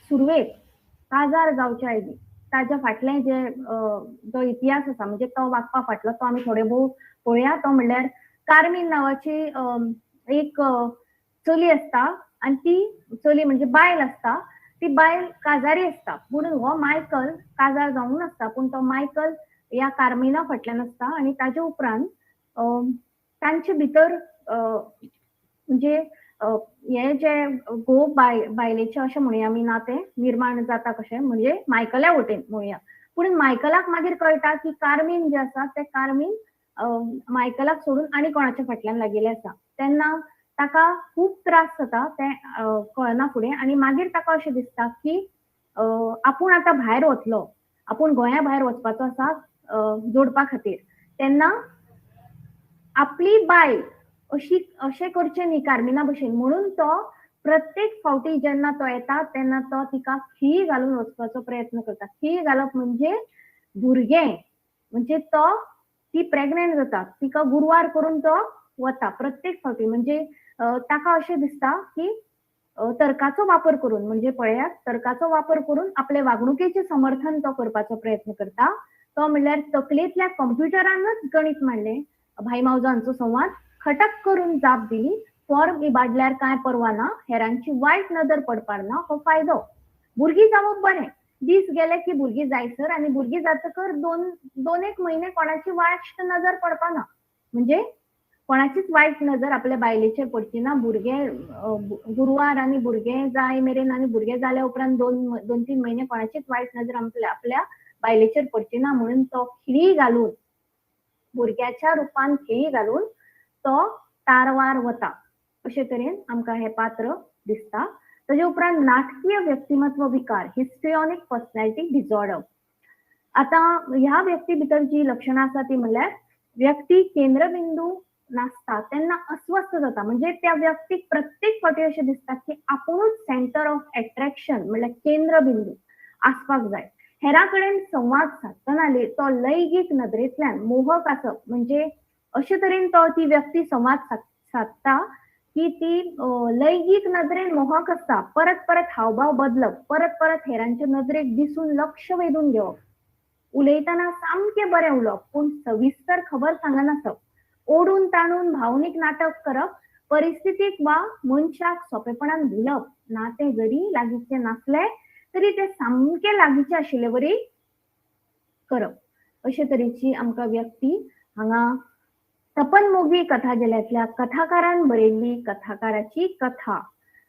सुरवेक काजार जावच्या आदीं ताच्या फाटलें जे जो इतिहास आसा, म्हणजे तो वागपा फाटलो तो आमी थोडे भोव पळोवया. तो म्हणल्यार कार्मीन नांवाची एक चली आसता आनी ती चली म्हणजे बायल आसता, ती बायल काजारी आसता, पूण हो मायकल काजार जावंक नासता, पूण तो मायकल ह्या कार्मिना फाटल्यान आसता. आनी ताजे उपरांत तांचे भितर म्हणजे हे जे घोव बायलेचे अशें म्हणुया आमी नातें निर्माण जाता कशें, म्हणजे मायकला वटेन म्हणुया. पूण मायकलाक मागीर कळटा की कार्मीन जें आसा तें कार्मीन मायकलाक सोडून आनी कोणाच्या फाटल्यान लागिल्लें आसा. तेन्ना ताका खूब त्रास जाता तें कळना फुडें, आनी मागीर ताका अशें दिसता की आपूण आतां भायर वतलो, आपूण गोंया भायर वचपाचो आसा जोडपा खातीर. तेन्ना आपली बायल अशी अशें करचें न्ही कार्मिना भशेन, म्हणून तो प्रत्येक फावटी जेन्ना तो येता तेन्ना तो तिका खीळ घालून वचपाचो प्रयत्न करता. खीळ घालप म्हणजे भुरगें, म्हणजे तो ती प्रेग्नेंट जाता, तिका गुरवार करून तो वता प्रत्येक फावटी. म्हणजे ताका अशें दिसता की तर्काचो वापर करून, म्हणजे पळयात तर्काचो वापर करून आपले वागणुकेचें समर्थन तो करपाचो प्रयत्न करता. तो म्हणल्यार तकलेंतल्या कंप्युटरानच गणीत मांडलें. भाई मावजो हांचो संवाद, खटक करून जाप दिली, फॉर्म इबाडल्यार कांय पर्वा ना, हेरांची वायट नदर पडपार ना, हो फायदो. भुरगीं जावप बरें, दीस गेले की भुरगीं जायसर, आनी भुरगीं जातकर दोन एक म्हयने कोणाची वायट नजर पडपा ना, म्हणजे कोणाचीच वायट नजर आपल्या बायलेचेर पडची ना. भुरगें गुरवार आनी भुरगें जाय मेरेन आनी भुरगें जाल्या उपरांत दोन तीन म्हयने कोणाचीच वायट नजर आपल्या बायलेचेर पडची ना, म्हणून तो खिळी घालून, भुरग्याच्या रुपान खिळी घालून तो तारवार वता. अशे तरेन आमकां हें पात्र दिसता. ताजे उपरांत नाटकीय व्यक्तिमत्व विकार, हिस्ट्रिऑनिक पर्सनॅलिटी डिसऑर्डर. आतां ह्या व्यक्ती भितर जी लक्षणां आसा ती म्हणल्यार व्यक्ती केंद्रबिंदू नासता तेन्ना अस्वस्थ जाता, म्हणजे त्या व्यक्तीक प्रत्येक फावटी अशें दिसता की आपुणूच सेंटर ऑफ एट्रॅक्शन म्हणल्यार केंद्रबिंदू आसपाक जाय. हेरां कडेन संवाद सादतना तो लैंगीक नदरेंतल्यान मोहक आसप, म्हणजे अशे तरेन तो ती व्यक्ती संवाद सादता की ती लैंगीक नदरेन मोहक आसता. परत परत हावभाव बदलप, परत परत हेरांचे नदरेक दिसून लक्ष वेधून घेवप, उलयतना सामकें बरें उलोवप पूण सविस्तर खबर सांगनासप, ओडून ताणून भावनीक नाटक करप, परिस्थितीक वा मनशाक सोंपेपणान भुलप, नातें जरी लागींचें नासलें तरी तें सामकें लागींचें आशिल्ले वरी करप. अशे तरेची आमकां व्यक्ती हांगा सपनमोगी कथा झेल्यांतल्या कथाकारान बरयल्ली कथाकाराची कथा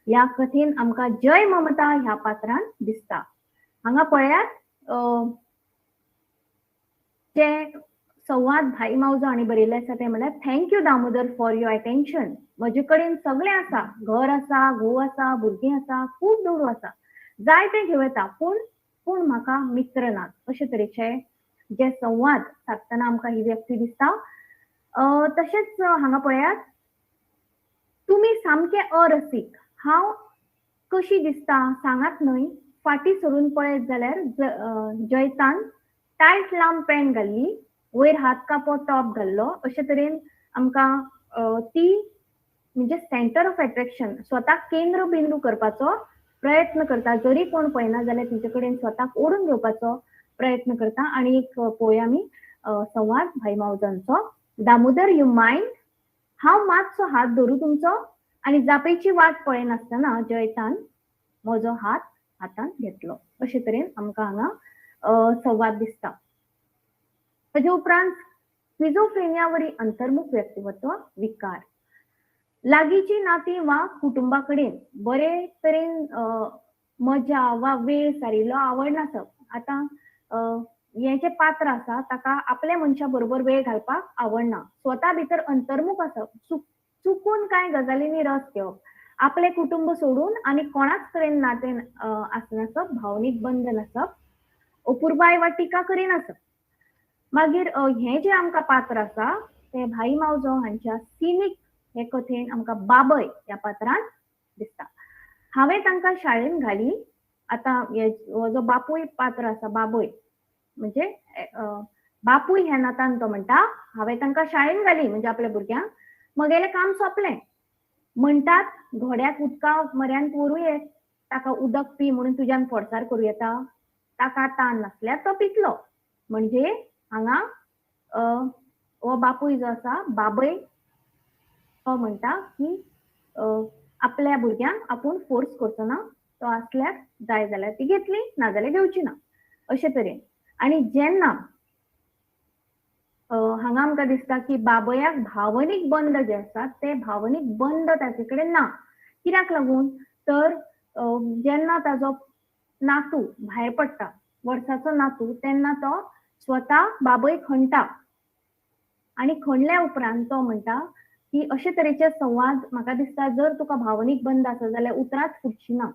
ह्या कथेन आमकां जय ममता ह्या पात्रान दिसता. हांगा पळयात जे संवाद भाई मावजो हांणी बरयल्ले आसा ते म्हणल्यार thank you Damodar for your attention. म्हजे कडेन सगळें आसा, घर आसा, घोव आसा, भुरगीं आसा, खूब दुडू आसा, जाय तें घेवं येता, पूण पूण म्हाका मित्र नात. अशे तरेचे जे संवाद सादतना आमकां ही व्यक्ती दिसता. तशेंच हांगा पळयात, तुमी सामके अरसीक, हांव कशी दिसता सांगात न्हय, फाटी सरून पळयत जाल्यार जयतान टायट लांब पॅन्ट घाल्ली, वयर हात कापो टॉप घाल्लो. अशे तरेन आमकां ती म्हणजे सेंटर ऑफ एट्रॅक्शन, स्वताक केंद्रबिंदू करपाचो प्रयत्न करता. जरी कोण पळयना जाल्यार तिचे कडेन स्वताक ओडून घेवपाचो प्रयत्न करता. आनी एक पळोवया आमी संवाद भाई मावजांचो, दामोदर you mind, हांव मातसो हात धरू तुमचो, आनी जापेची वाट पळयनासतना जयतान म्हजो हात हातान घेतलो. अशे तरेन आमकां हांगा संवाद दिसता. ताजे उपरांत स्किझोफ्रेनिया वरी अंतर्मुख व्यक्तिमत्व विकार, लागींची नातीं वा कुटुंबा कडेन बरे तरेन मजा वा वेळ सारिल्लो आवडनासप. आतां हें जें पात्र आसा ताका आपल्या मनशा बरोबर वेळ घालपाक आवडना, स्वता भितर अंतर्मुख आसप, चुकून कांय गजालींनी रस घेवप, आपलें कुटुंब सोडून आनी कोणाच कडेन नातें आसनासप, भावनीक बंद नासप, अपुरबाय वा टिका करिनासप. मागीर हें जें आमकां पात्र आसा तें भाई मावजो हांच्या सिनीक हे कथेन आमकां बाबय ह्या पात्रान दिसता. हांवें तांकां शाळेन घाली. आतां हो जो बापूय पात्र आसा, बाबय म्हणजे बापूय ह्या नातान तो म्हणटा हांवें तांकां शाळेन घाली, म्हणजे आपल्या भुरग्यांक, म्हगेलें काम सोंपलें. म्हणटात घोड्याक उदका म्हऱ्यांत व्हरूं येत, ताका उदक पी म्हणून तुज्यान फोर्सार करूं येता, ताका ताण नासल्यार तो पितलो. म्हणजे हांगा हो बापूय जो आसा बाबय तो म्हणटा की आपल्या भुरग्यांक आपूण फोर्स करचो ना, तो आसल्यार जाय जाल्यार ती घेतली, नाजाल्यार घेवची ना, अशे तरेन. आनी जेन्ना हांगा आमकां दिसता की बाबयाक भावनीक बंद जे आसा ते भावनीक बंद ताचे कडेन ना. कित्याक लागून तर जेन्ना ताजो नातू भायर पडटा, वर्साचो नातू, तेन्ना तो स्वता बाबय खणटा आनी खणल्या उपरांत तो म्हणटा की अशे तरेचे संवाद म्हाका दिसता जर तुका भावनीक बंद आसा जाल्यार उतरांच फुटची ना,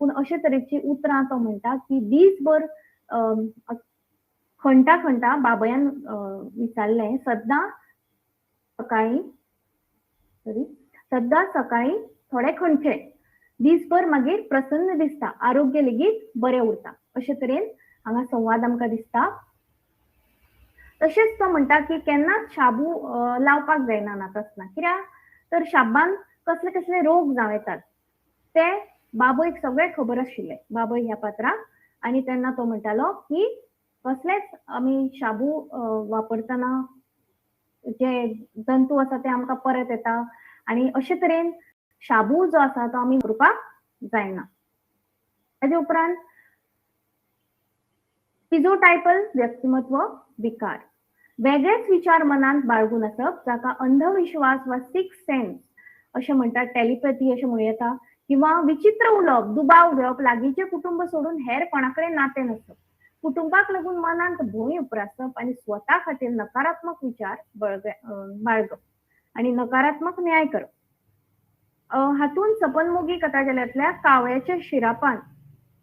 पूण अशे तरेची उतरां तो म्हणटा की दीसभर खणटा खणटा बाबयान विचारलें, सद्दां सकाळी सद्दां सकाळी थोडे खणचे, दीसभर मागीर प्रसन्न दिसता, आरोग्य लेगीत बरें उरता. अशे तरेन हांगा संवाद आमकां दिसता. तशेंच तो म्हणटा की केन्नाच शाबू लावपाक जायना नाकासना, कित्याक तर शाबान कसले कसले रोग जावं येतात ते बाबयक सगळें खबर आशिल्लें, बाबय ह्या पात्राक. आनी तेन्ना तो म्हणटालो की कसलेच आमी शाबू वापरतना जे जंतू आसा ते आमकां परत येता आनी अशे तरेन शाबू जो आसा तो आमी वापरपाक जायना. ताजे उपरांत स्किझोटायपल व्यक्तिमत्व विकार, वेगळेच विचार मनांत बाळगून आसप, जाका अंधविश्वास वा सिक्स सेन्स अशें म्हणटात, टेलिपॅथी अशें म्हणूं येता, किंवा विचित्र उलोवप, दुबाव घेवप, लागींचें कुटुंब सोडून हेर कोणा कडेन नातें नासप, कुटुंबाक लागून मनांत भंय उप्रासप आनी स्वता खातीर नकारात्मक विचार बाळगप आनी नकारात्मक न्याय करप. हातूंत सपनमोगी कथाझेल्यांतल्या कावळ्याच्या शिरापान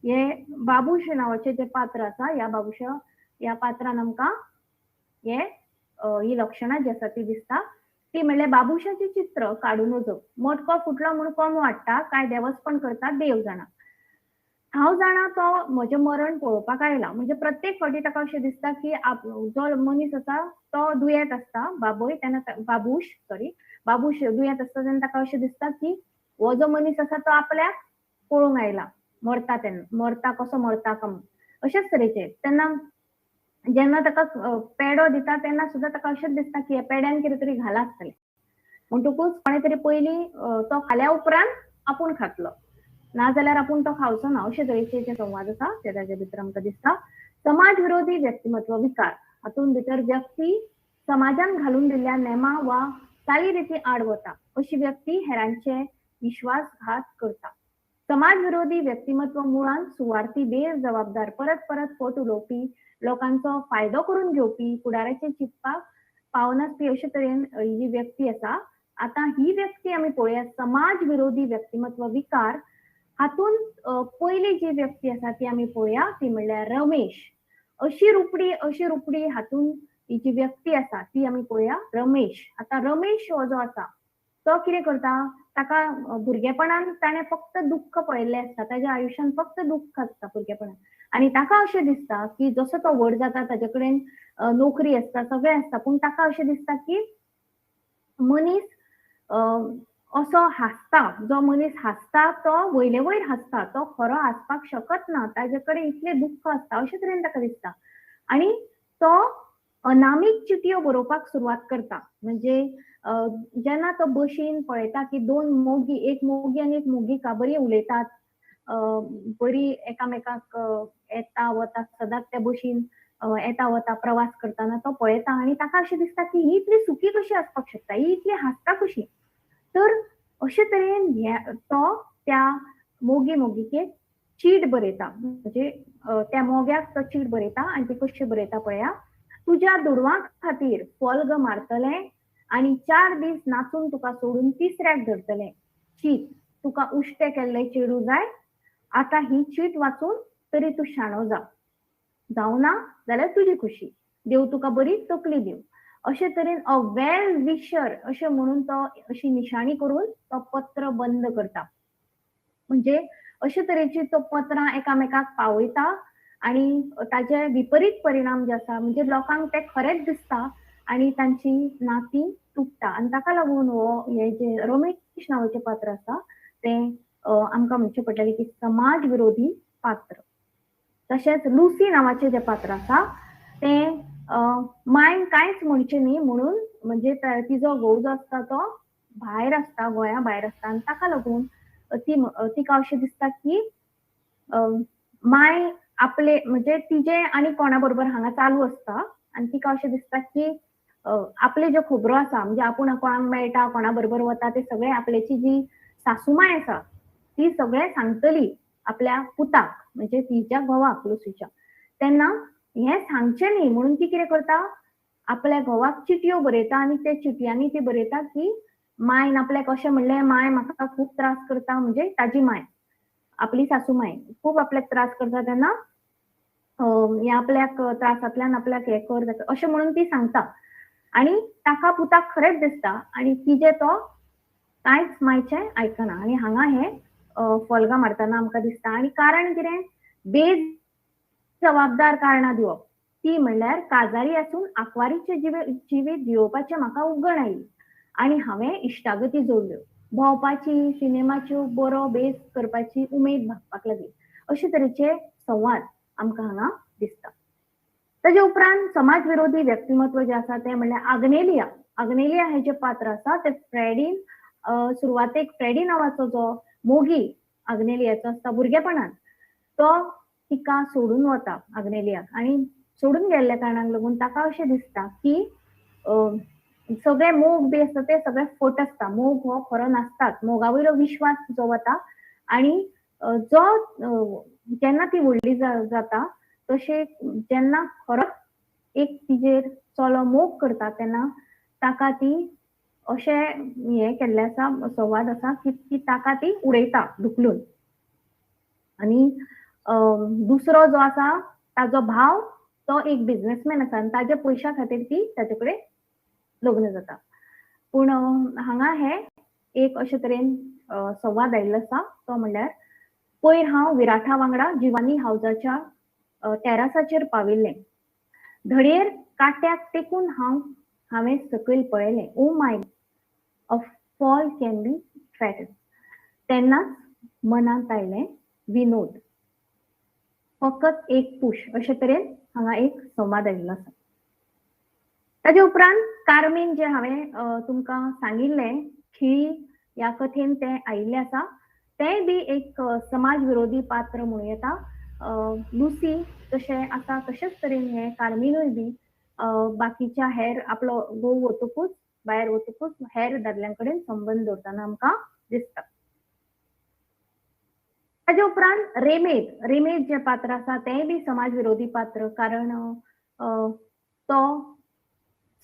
हे बाबूश नांवाचें जें पात्र आसा, ह्या बाबूश ह्या पात्रान आमकां हे ही लक्षणां जी आसा ती दिसता. ती म्हणल्यार बाबूशाचें चित्र काडूं नजो, मटको फुटलो म्हूण कोण वाडटा काय देवस्पण करता देव जाणा, हांव जाणा तो म्हजें मरण पळोवपाक आयला. म्हणजे प्रत्येक फावटी ताका अशें दिसता की जो मनीस आसा तो दुयेंत आसता, बाबय तेन्ना बाबूश सॉरी बाबूश दुयेंत आसता तेन्ना ताका अशें दिसता की हो जो मनीस आसा तो आपल्याक पळोवंक आयला, मरता तेन्ना, मरता कसो मरता का म्हूण अशेंच तरेचे. तेन्ना जेन्ना ताका पेडो दिता तेन्ना सुद्दां ताका अशेंच दिसता की ह्या पेड्यान कितें तरी घालां आसतलें, म्हणटकूच कोणें तरी पयलीं तो खाल्या उपरांत आपूण खातलो, नाजाल्यार आपूण तो खावचो ना, अशे तरेचे जे संवाद आसा ते ताजे भितर आमकां दिसता. समाज विरोधी व्यक्तिमत्व विकार, हातूंत भितर व्यक्ती समाजान घालून दिल्ल्या नेमा वा चालीरिती आड वता, अशी व्यक्ती हेरांचे विश्वासघात करता. समाज विरोधी व्यक्तिमत्व मुळांत सुवार्थी, बेजबाबदार, परत परत फट उलोवपी, लोकांचो फायदो करून घेवपी, फुडाराचे चिंतपाक पावनासपी अशे तरेन ही व्यक्ती आसा. आतां ही व्यक्ती आमी पळोवया समाज विरोधी व्यक्तिमत्व विकार, हातूंत पयली जी व्यक्ती आसा ती आमी पळोवया, ती म्हणल्यार रमेश. अशी रुपडी अशी रुपडी हातूंत ही जी व्यक्ती आसा ती आमी पळोवया, रमेश. आतां रमेश हो जो आसा तो कितें करता, ताका भुरगेपणान ताणें फक्त दुख्ख पळयल्लें आसता, ताज्या आयुश्यान फक्त दुख्ख आसता भुरगेपणान, आनी ताका अशें दिसता की जसो तो व्हड जाता ताजे कडेन नोकरी आसता, सगळें आसता, पूण ताका अशें दिसता की मनीस असो हांसता, जो मनीस हांसता तो वयले वयर हांसता, तो खरो हांसपाक शकत ना, ताजे कडेन इतलें दुख्ख आसता अशें तरेन ताका दिसता. आनी तो अनामीक चिटयो बरोवपाक सुरवात करता. म्हणजे जेन्ना तो बशीन पळयता की दोन मोगी, एक मोगी आनी एक मोगिका बरी उलयतात, बरी एकामेकाक येता वता, सदांच त्या बशीन येता वता प्रवास करतना तो पळयता आनी ताका अशें दिसता की ही इतली सुखी कशी आसपाक शकता, ही इतली हांसता कशी. तर अशे तरेन तो त्या मोगी मोगिकेक चीट बरयता, म्हणजे त्या मोग्याक तो चीट बरयता आनी ती कशी बरयता पळया, तुज्या दुडवां खातीर फोल्ग मारतलें आनी 4 दीस नाचून तुका सोडून तिसऱ्याक धरतलें, चीत तुका उश्टें केल्लें चेडूं जाय, आतां ही चीट वाचून तरी तूं शाणो जा, जावना जाल्यार तुजी खुशी, देव तुका बरी तकली दिवं. अशे तरेन अ वेल विशर अशें म्हणून तो अशी निशाणी करून तो पत्र बंद करता. म्हणजे अशे तरेची तो पत्रां एकामेकाक पावयता आनी ताजे विपरीत परिणाम जे आसा म्हणजे लोकांक ते खरेंच दिसता आनी तांची नातीं तुट्टा. आनी ताका लागून हो हे जे रमेश नांवाचें पात्र आसा तें आमकां म्हणचें पडटलें की समाज विरोधी पात्र. तशेंच लुसी नांवाचें जें पात्र आसा तें मायन कांयच म्हणचें न्ही म्हणून, म्हणजे तिजो घोव जो आसता तो भायर आसता, गोंया भायर आसता, आनी ताका लागून ती तिका अशें दिसता की माय आपले म्हणजे तिजे आनी कोणा बरोबर हांगा चालू आसता आनी तिका अशें दिसता की आपले ज्यो खबरो आसा म्हणजे आपूण कोणाक मेळटा, कोणा बरोबर वता, ते सगळे आपल्याची जी सासूमाय आसा ती सगळें सांगतली आपल्या पुताक, म्हणजे तिच्या घोवाक लुसीच्या. तेन्ना हें सांगचें न्ही म्हणून ती कितें करता, आपल्या घोवाक चिटयो बरयता आनी त्या चिटयांनी ती बरयता की मायन आपल्याक अशें म्हणलें, माय म्हाका खूब त्रास करता, म्हणजे ताजी माय आपली सासूमाय खूब आपल्याक त्रास करता, तेन्ना हे आपल्याक त्रासांतल्यान आपल्याक हें कर अशें म्हणून ती सांगता. आनी ताका पुताक खरेंच दिसता आनी तिजे तो कांयच मायचें आयकना आनी हांगा हे फोल्गां मारतना आमकां दिसता. आनी कारण कितें, बेजबाबदार कारणां दिवप, ती म्हणल्यार काजारी आसून आंकवारीचें जिवीत जियोवपाचें म्हाका उबगण आयली आनी हांवें इश्टागती जोडल्यो, भोंवपाची, सिनेमाच्यो बरो बेस करपाची उमेद भागपाक लागली. अशे तरेचे संवाद आमकां हांगा दिसता. ताजे उपरांत समाज विरोधी व्यक्तिमत्व जें आसा तें म्हणल्यार आग्नेलिया. आग्नेलिया हें जें पात्र आसा तें फ्रेडीन सुरवातेक फ्रेडी नांवाचो जो मोगी आग्नेलियाचो आसता भुरगेपणान, तो तिका सोडून वता आग्नेलियाक, आनी सोडून गेल्ल्या कारणाक लागून ताका अशें दिसता की सगळे मोग बी आसता ते सगळे फट आसता, मोग हो खरो नासतात, मोगा वयलो विश्वास जो वता. आनी जो जेन्ना ती व्हडली जाता तशें जेन्ना खरोच एक तिजेर चलो मोग करता तेन्ना ताका ती अशें हें केल्लें आसा, संवाद आसा की ताका ती उडयता धुकलून. आनी दुसरो जो आसा ताजो भाव तो एक बिजनेसमॅन आसा आनी ताज्या पयशां खातीर ती ताजे कडेन लग्न जाता. पूण हांगा हे एक अशे तरेन संवाद आयिल्लो आसा तो म्हणल्यार पयर हांव विराठा वांगडा जिवानी हावजाच्या टेरासाचेर पाविल्लें, धडेर काट्याक टेकून हांवें सकयल पळयलें, oh my, a fall can be fatal. तेन्नाच मनांत आयलें विनोद, फकत एक पुश, अशे तरेन हांगा एक संवाद आयिल्लो आसा. ताजे उपरांत कार्मीन जें हांवें तुमकां सांगिल्लें खिळी ह्या कथेन तें आयिल्लें आसा, तेंय बी एक समाज विरोधी पात्र म्हणूं येता. लुसी तशें आसा तशेंच तरेन हें कार्मीनूय बी बाकीच्या हेर आपलो घोव वतकूच भायर वतकूच हेर दादल्यां कडेन संबंद दवरतना आमकां दिसता. ताजे उपरांत रेमेद, रेमेद जें पात्र आसा तेंय बी समाज विरोधी पात्र, कारण तो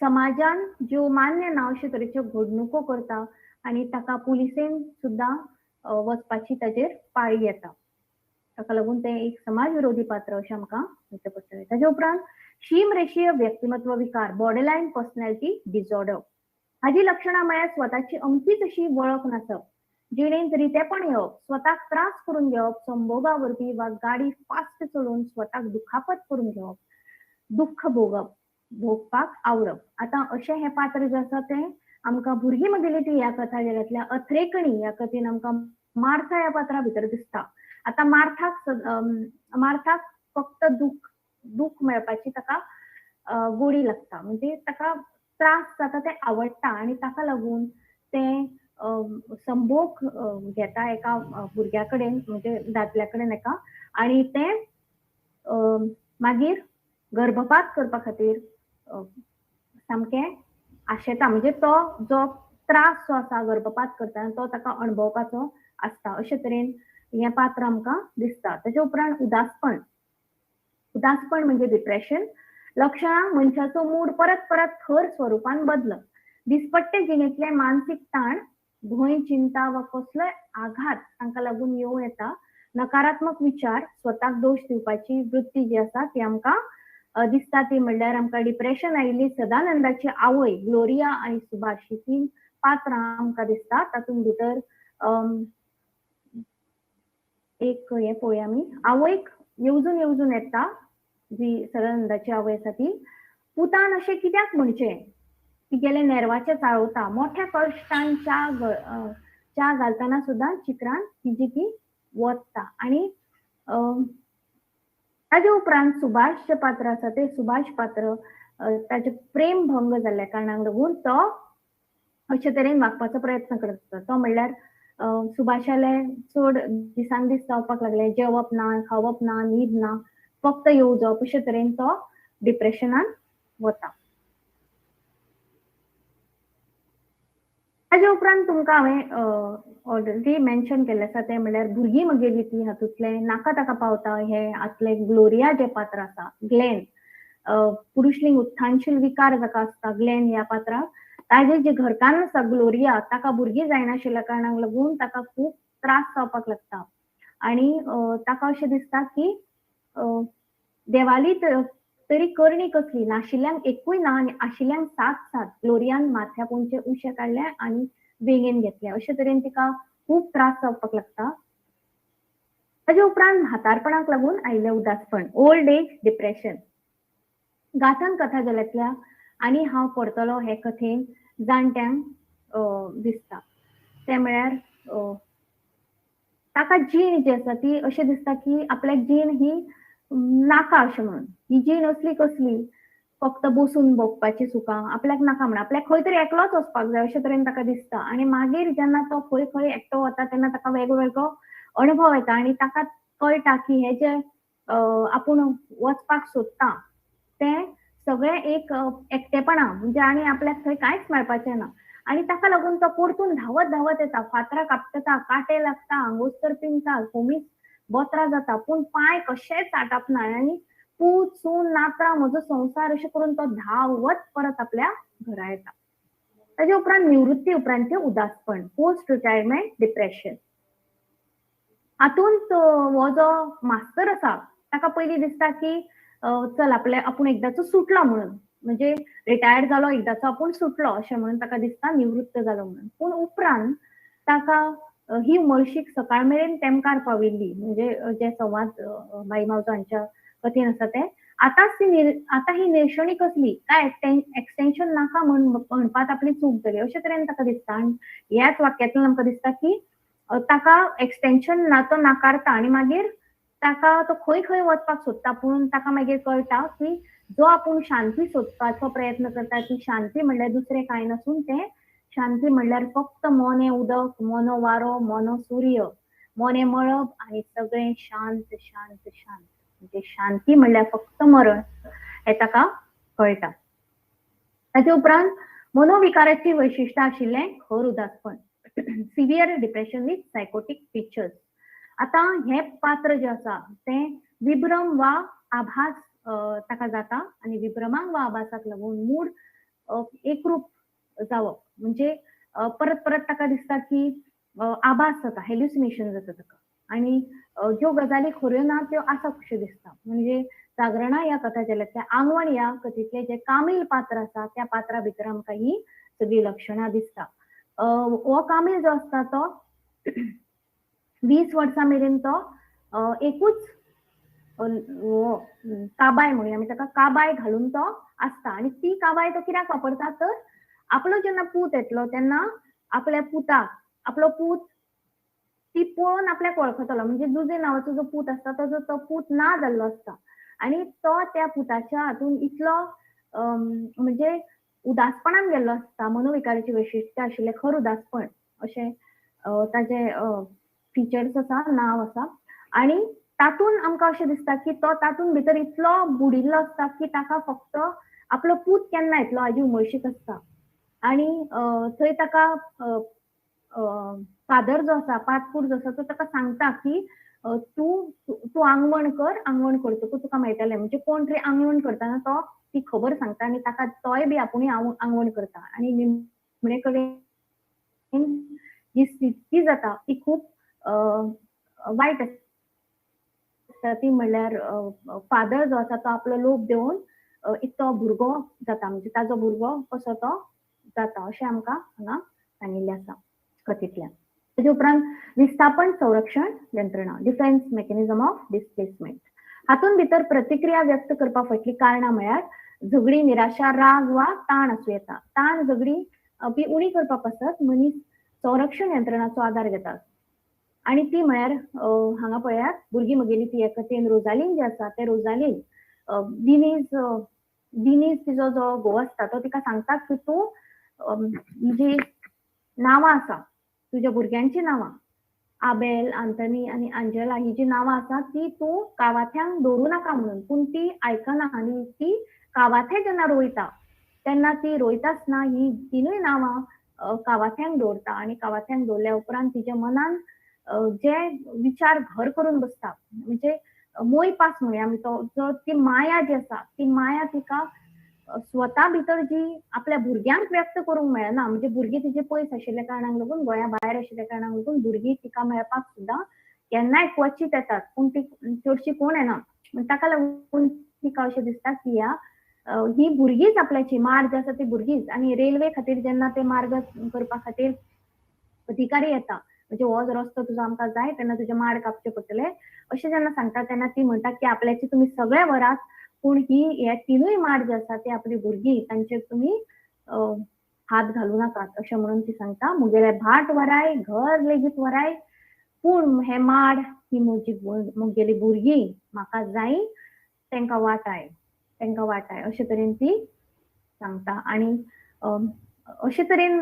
समाजान ज्यो मान्य ना अशे तरेच्यो घडणुको करता आनी ताका पुलिसेन सुद्दां वचपाची ताजेर पाळी येता, ताका लागून तें एक समाज विरोधी पात्र अशें आमकां म्हणचें पडटलें. ताजे उपरांत शीमरेशीय व्यक्तिमत्व विकार, बॉर्डरलायन पर्सनॅलिटी डिसऑर्डर, हाजी लक्षणां म्हळ्यार स्वताची अमकीच अशी वळख नासप, जिणेंत रितेपण येवप, स्वताक त्रास करून घेवप, संभोगा वरवीं वा गाडी फास्ट चलोवन स्वताक दुखापत करून घेवप, दुख्ख भोगप, भोगपाक आवडप. आतां अशें हें पात्र जें आसा तें आमकां भुरगीं म्हगेली ती ह्या कथा झेल्यांतल्या अथरेकणी ह्या कथेन आमकां मार्था ह्या पात्रा भितर दिसता. आतां मार्थाक फक्त दुख मेळपाची ताका गोडी लागता, म्हणजे ताका त्रास जाता तें आवडटा आनी ताका लागून तें संभोग घेता एका भुरग्या कडेन, म्हणजे दादल्या कडेन एका, आनी तें मागीर गर्भपात करपा खातीर सामकें आशेता, म्हणजे तो जो त्रास जो आसा गर्भपात करतना तो ताका अणभवपाचो आसता. अशे तरेन हें पात्र आमकां दिसता. ताचे उपरांत उदासपण, उदासपण म्हणजे डिप्रेशन, लक्षणां मनशाचो मूड परत परत खर स्वरुपान बदलप, दिसपट्टे जिणेंतले मानसीक ताण, भंय, चिंता वा कसलोय आघात तांकां लागून येवं येता, नकारात्मक विचार, स्वताक दोश दिवपाची वृत्ती जी आसा ती आमकां दिसता. ती म्हणल्यार आमकां डिप्रेशन आयिल्ली सदानंदाची आवय ग्लोरिया आनी सुभाष ही तीन पात्रां आमकां दिसता. तातूंत भितर एक हें पळोवया आमी, आवयक येवजून येवजून येता जी सदानंदाची आवय आसा ती, पुतान अशें कित्याक म्हणचें, तिगेले नेरवाचें चाळवता, मोठ्या कश्टान च्या घालतना सुद्दां चित्रान तिजी ती वता. आनी ताजे उपरांत सुभाष जें पात्र आसा तें सुभाष पात्र ताजें प्रेम भंग जाल्ल्या कारणाक लागून तो अशे तरेन वागपाचो प्रयत्न करता. तो म्हणल्यार सुभाषाले चड दिसान दीस जावपाक लागले, जेवप ना, खावप ना, न्हीद ना, फक्त येवजप, अशे तरेन तो डिप्रेशनान वता. ताजे उपरांत तुमकां हांवें ऑलरेडी मेन्शन केल्लें आसा तें म्हणल्यार भुरगीं म्हगेली ती हातूंतलें नाका ताका पावता हें हातलें ग्लोरिया जें पात्र आसा, ग्लॅन, पुरुशलिंग उत्थानशील विकार जाका आसता ग्लॅन ह्या पात्राक, ताजे जे घरकान्न आसा ग्लोरिया ताका भुरगीं जायनाशिल्ल्या कारणाक लागून ताका खूब त्रास जावपाक लागता आनी ताका अशें दिसता की देवाली तरी करणी कसली, नाशिल्ल्यांक एकूय ना आनी आशिल्ल्यांक सात सात. ग्लोरियान माथ्या पोंदचें उशें काडलें आनी वेंगेन घेतलें. अशे तरेन तिका खूब त्रास जावपाक लागता. ताजे उपरांत म्हातारपणाक लागून आयिल्लें उदासपण, ओल्ड एज डिप्रेशन. गांथन कथा झेल्यांतल्या आनी हांव परतलो हे कथेन जाणट्यांक दिसता तें म्हळ्यार ताका जीण जी आसा ती अशें दिसता की आपल्याक जीण ही नाका अशें म्हणून, ही जीण असली कसली, फक्त बसून भोगपाची सुखां आपल्याक नाका म्हणून, आपल्याक खंय तरी एकलोच वचपाक जाय अशे तरेन ताका दिसता. आनी मागीर जेन्ना तो खंय खंय एकटो वता तेन्ना ताका वेगळो अणभव येता आनी ताका कळटा की हे जे आपूण वचपाक सोदता तें सगळें एक एकटेपणा म्हणजे आनी आपल्याक थंय कांयच मेळपाचें ना. आनी ताका लागून तो परतून धांवत धांवत येता, फातरां कापता, कांटे लागता, आंगोस्तर पिंजता, खोमीस बोतरां जाता, पूण पांय कशेच आटापना आनी पूत सून नातरां म्हजो संवसार अशें करून तो धांवत परत आपल्या घरा येता. ताजे उपरांत निवृत्ती उपरांतचें उदासपण, पोस्ट रिटायरमेंट डिप्रेशन. हातूंत हो जो मास्तर आसा ताका पयलीं दिसता की चल आपले आपूण एकदाचो सुटलो म्हणून, म्हणजे रिटायर्ड जालो एकदाचो आपूण सुटलो अशें म्हणून ताका दिसता, निवृत्त जालो म्हणून. पूण उपरांत ताका ही उमळशीक सकाळ मेरेन तेमकार पाविल्ली, म्हणजे जे संवाद भाई मावजो हांच्या कथेन आसा ते आतांच ती आतां ही निरशेवणी कसली काय एक्सटेन्शन नाका म्हणपाक आपली चूक जाली अशे तरेन ताका दिसता. आनी ह्याच वाक्यांतल्यान आमकां दिसता की ताका एक्सटेन्शन ना तो नाकारता आनी मागीर ताका तो खंय खंय वचपाक सोदता, पूण ताका मागीर कळटा की जो आपूण शांती सोदपाचो प्रयत्न करता ती शांती म्हणल्यार दुसरें कांय नासून तें शांती म्हणल्यार फक्त मोनें उदक, मोनो वारो, मोनो सूर्य, मोनें मळब आनी सगळें शांत शांत शांत. म्हणजे शांती म्हणल्यार फक्त मरण हें ताका कळटा. ताचे उपरांत मनोविकाराची वैशिश्ट आशिल्लें खर उदासपण, severe depression with psychotic features. आतां हें पात्र जें आसा तें विभ्रम वा आभास ताका जाता आनी विभ्रमांक वा आभासाक लागून मूड एकरूप जावप, म्हणजे परत परत ताका दिसता की आभास जाता, हेल्युसिनेशन जाता ताका आनी ज्यो गजाली खऱ्यो ना त्यो आसा कश्यो दिसता. म्हणजे जागरणा ह्या कथा झेल्यांतल्या आंगवण ह्या कथेंतलें जें कामील पात्र आसा त्या पात्रा भितर आमकां ही सगळीं लक्षणां दिसता. हो कामील जो आसता तो 20 वर्सां मेरेन तो एकूच काबाय म्हणूया आमी ताका, काबाय घालून तो आसता आनी ती काबाय तो कित्याक वापरता तर आपलो जेन्ना पूत येतलो तेन्ना आपल्या पुताक आपलो पूत ती पळोवन आपल्याक वळखतलो. म्हणजे जुजे नांवाचो जो पूत आसता तो तो पूत ना जाल्लो आसता आनी तो त्या पुताच्या हातून इतलो म्हणजे उदासपणान गेल्लो आसता. मनोविकाराची वैशिश्ट आशिल्लें खर उदासपण अशें ताजे फिचर्स आसा, नांव आसा. आनी तातूंत आमकां अशें दिसता की तो तातूंत भितर इतलो बुडिल्लो आसता की ताका फक्त आपलो पूत केन्ना येतलो हाजी उमळशीक आसता. आनी थंय ताका फादर जो आसा, पादकूर जो आसा तो ताका सांगता की तूं तूं आंगवण कर, आंगवण करतकूच तुका मेळटलें. म्हणजे कोण तरी आंगवण करतना तो ती खबर सांगता आनी ताका तोय बी आपुणूय आंगवण करता आनी निमणे कडेन जी स्थिती जाता ती खूब वायट आसता. ती म्हणल्यार फादर जो आसा तो आपलो लोभ देवन इतलो भुरगो जाता, म्हणजे ताजो भुरगो कसो तो जाता अशें आमकां हांगा सांगिल्लें आसा कथेंतल्यान. ताजे उपरांत विस्थापन संरक्षण यंत्रणा, डिफेन्स मेकॅनिझम ऑफ डिस्प्लेसमेंट. हातूंत भितर प्रतिक्रिया व्यक्त करपा फाटलीं कारणां म्हळ्यार झगडी, निराशा, राग वा ताण आसूं येता. ताण, झगडी बी उणी करपा पासत मनीस संरक्षण यंत्रणाचो आदार घेतात आनी ती म्हळ्यार हांगा पळयात भुरगीं म्हगेली ती कथेन रोजालीन जें आसा तें रोजालीन दिनीज तिजो जो घोव आसता तो तिका सांगता की तूं जी नांवां आसा तुज्या भुरग्यांची नांवां आबेल, आंतनी आनी आंजेला ही जी नांवां आसा ती तूं कावाथ्यांक दवरूं नाका म्हणून. पूण ती आयकना आनी ती कावाथे जेन्ना रोयता तेन्ना ती रोयता आसतना ही तिनूय नांवां कावाथ्यांक दवरता आनी कावाथ्यांक दवरल्या उपरांत तिच्या मनान जे विचार घर करून बसता, म्हणजे मोयपास म्हणया आमी, तो जो ती माया जी आसा ती माया तिका स्वता भितर जी आपल्या भुरग्यांक व्यक्त करूंक मेळना, म्हणजे भुरगीं तिचे पयस आशिल्ल्या कारणाक लागून, गोंया भायर आशिल्ल्या कारणाक लागून भुरगीं तिका मेळपाक सुद्दां केन्नाय क्वचीत येतात, पूण ती चडशी कोण येना. ताका लागून तिका अशें दिसता की ह्या ही भुरगींच आपल्याची माड जे आसा ती भुरगींच. आनी रेल्वे खातीर जेन्ना ते मार्ग करपा खातीर अधिकारी येता, म्हणजे हो जो रस्तो तुजो आमकां जाय तेन्ना तुजे माड कापचे पडटले अशें जेन्ना सांगता तेन्ना ती म्हणटा की आपल्याची तुमी सगळे व्हरात, पूण ही हे तिनूय माड जे आसा ते आपली भुरगीं, तांचेर तुमी हात घालू नाकात अशें म्हणून ती सांगता. मुगेले भाट व्हराय, घर लेगीत व्हराय, पूण हे माड ही म्हजी मुगेली भुरगीं म्हाका जाय, तांकां वाटाय, तांकां वाटाय अशे तरेन ती सांगता. आनी अशे तरेन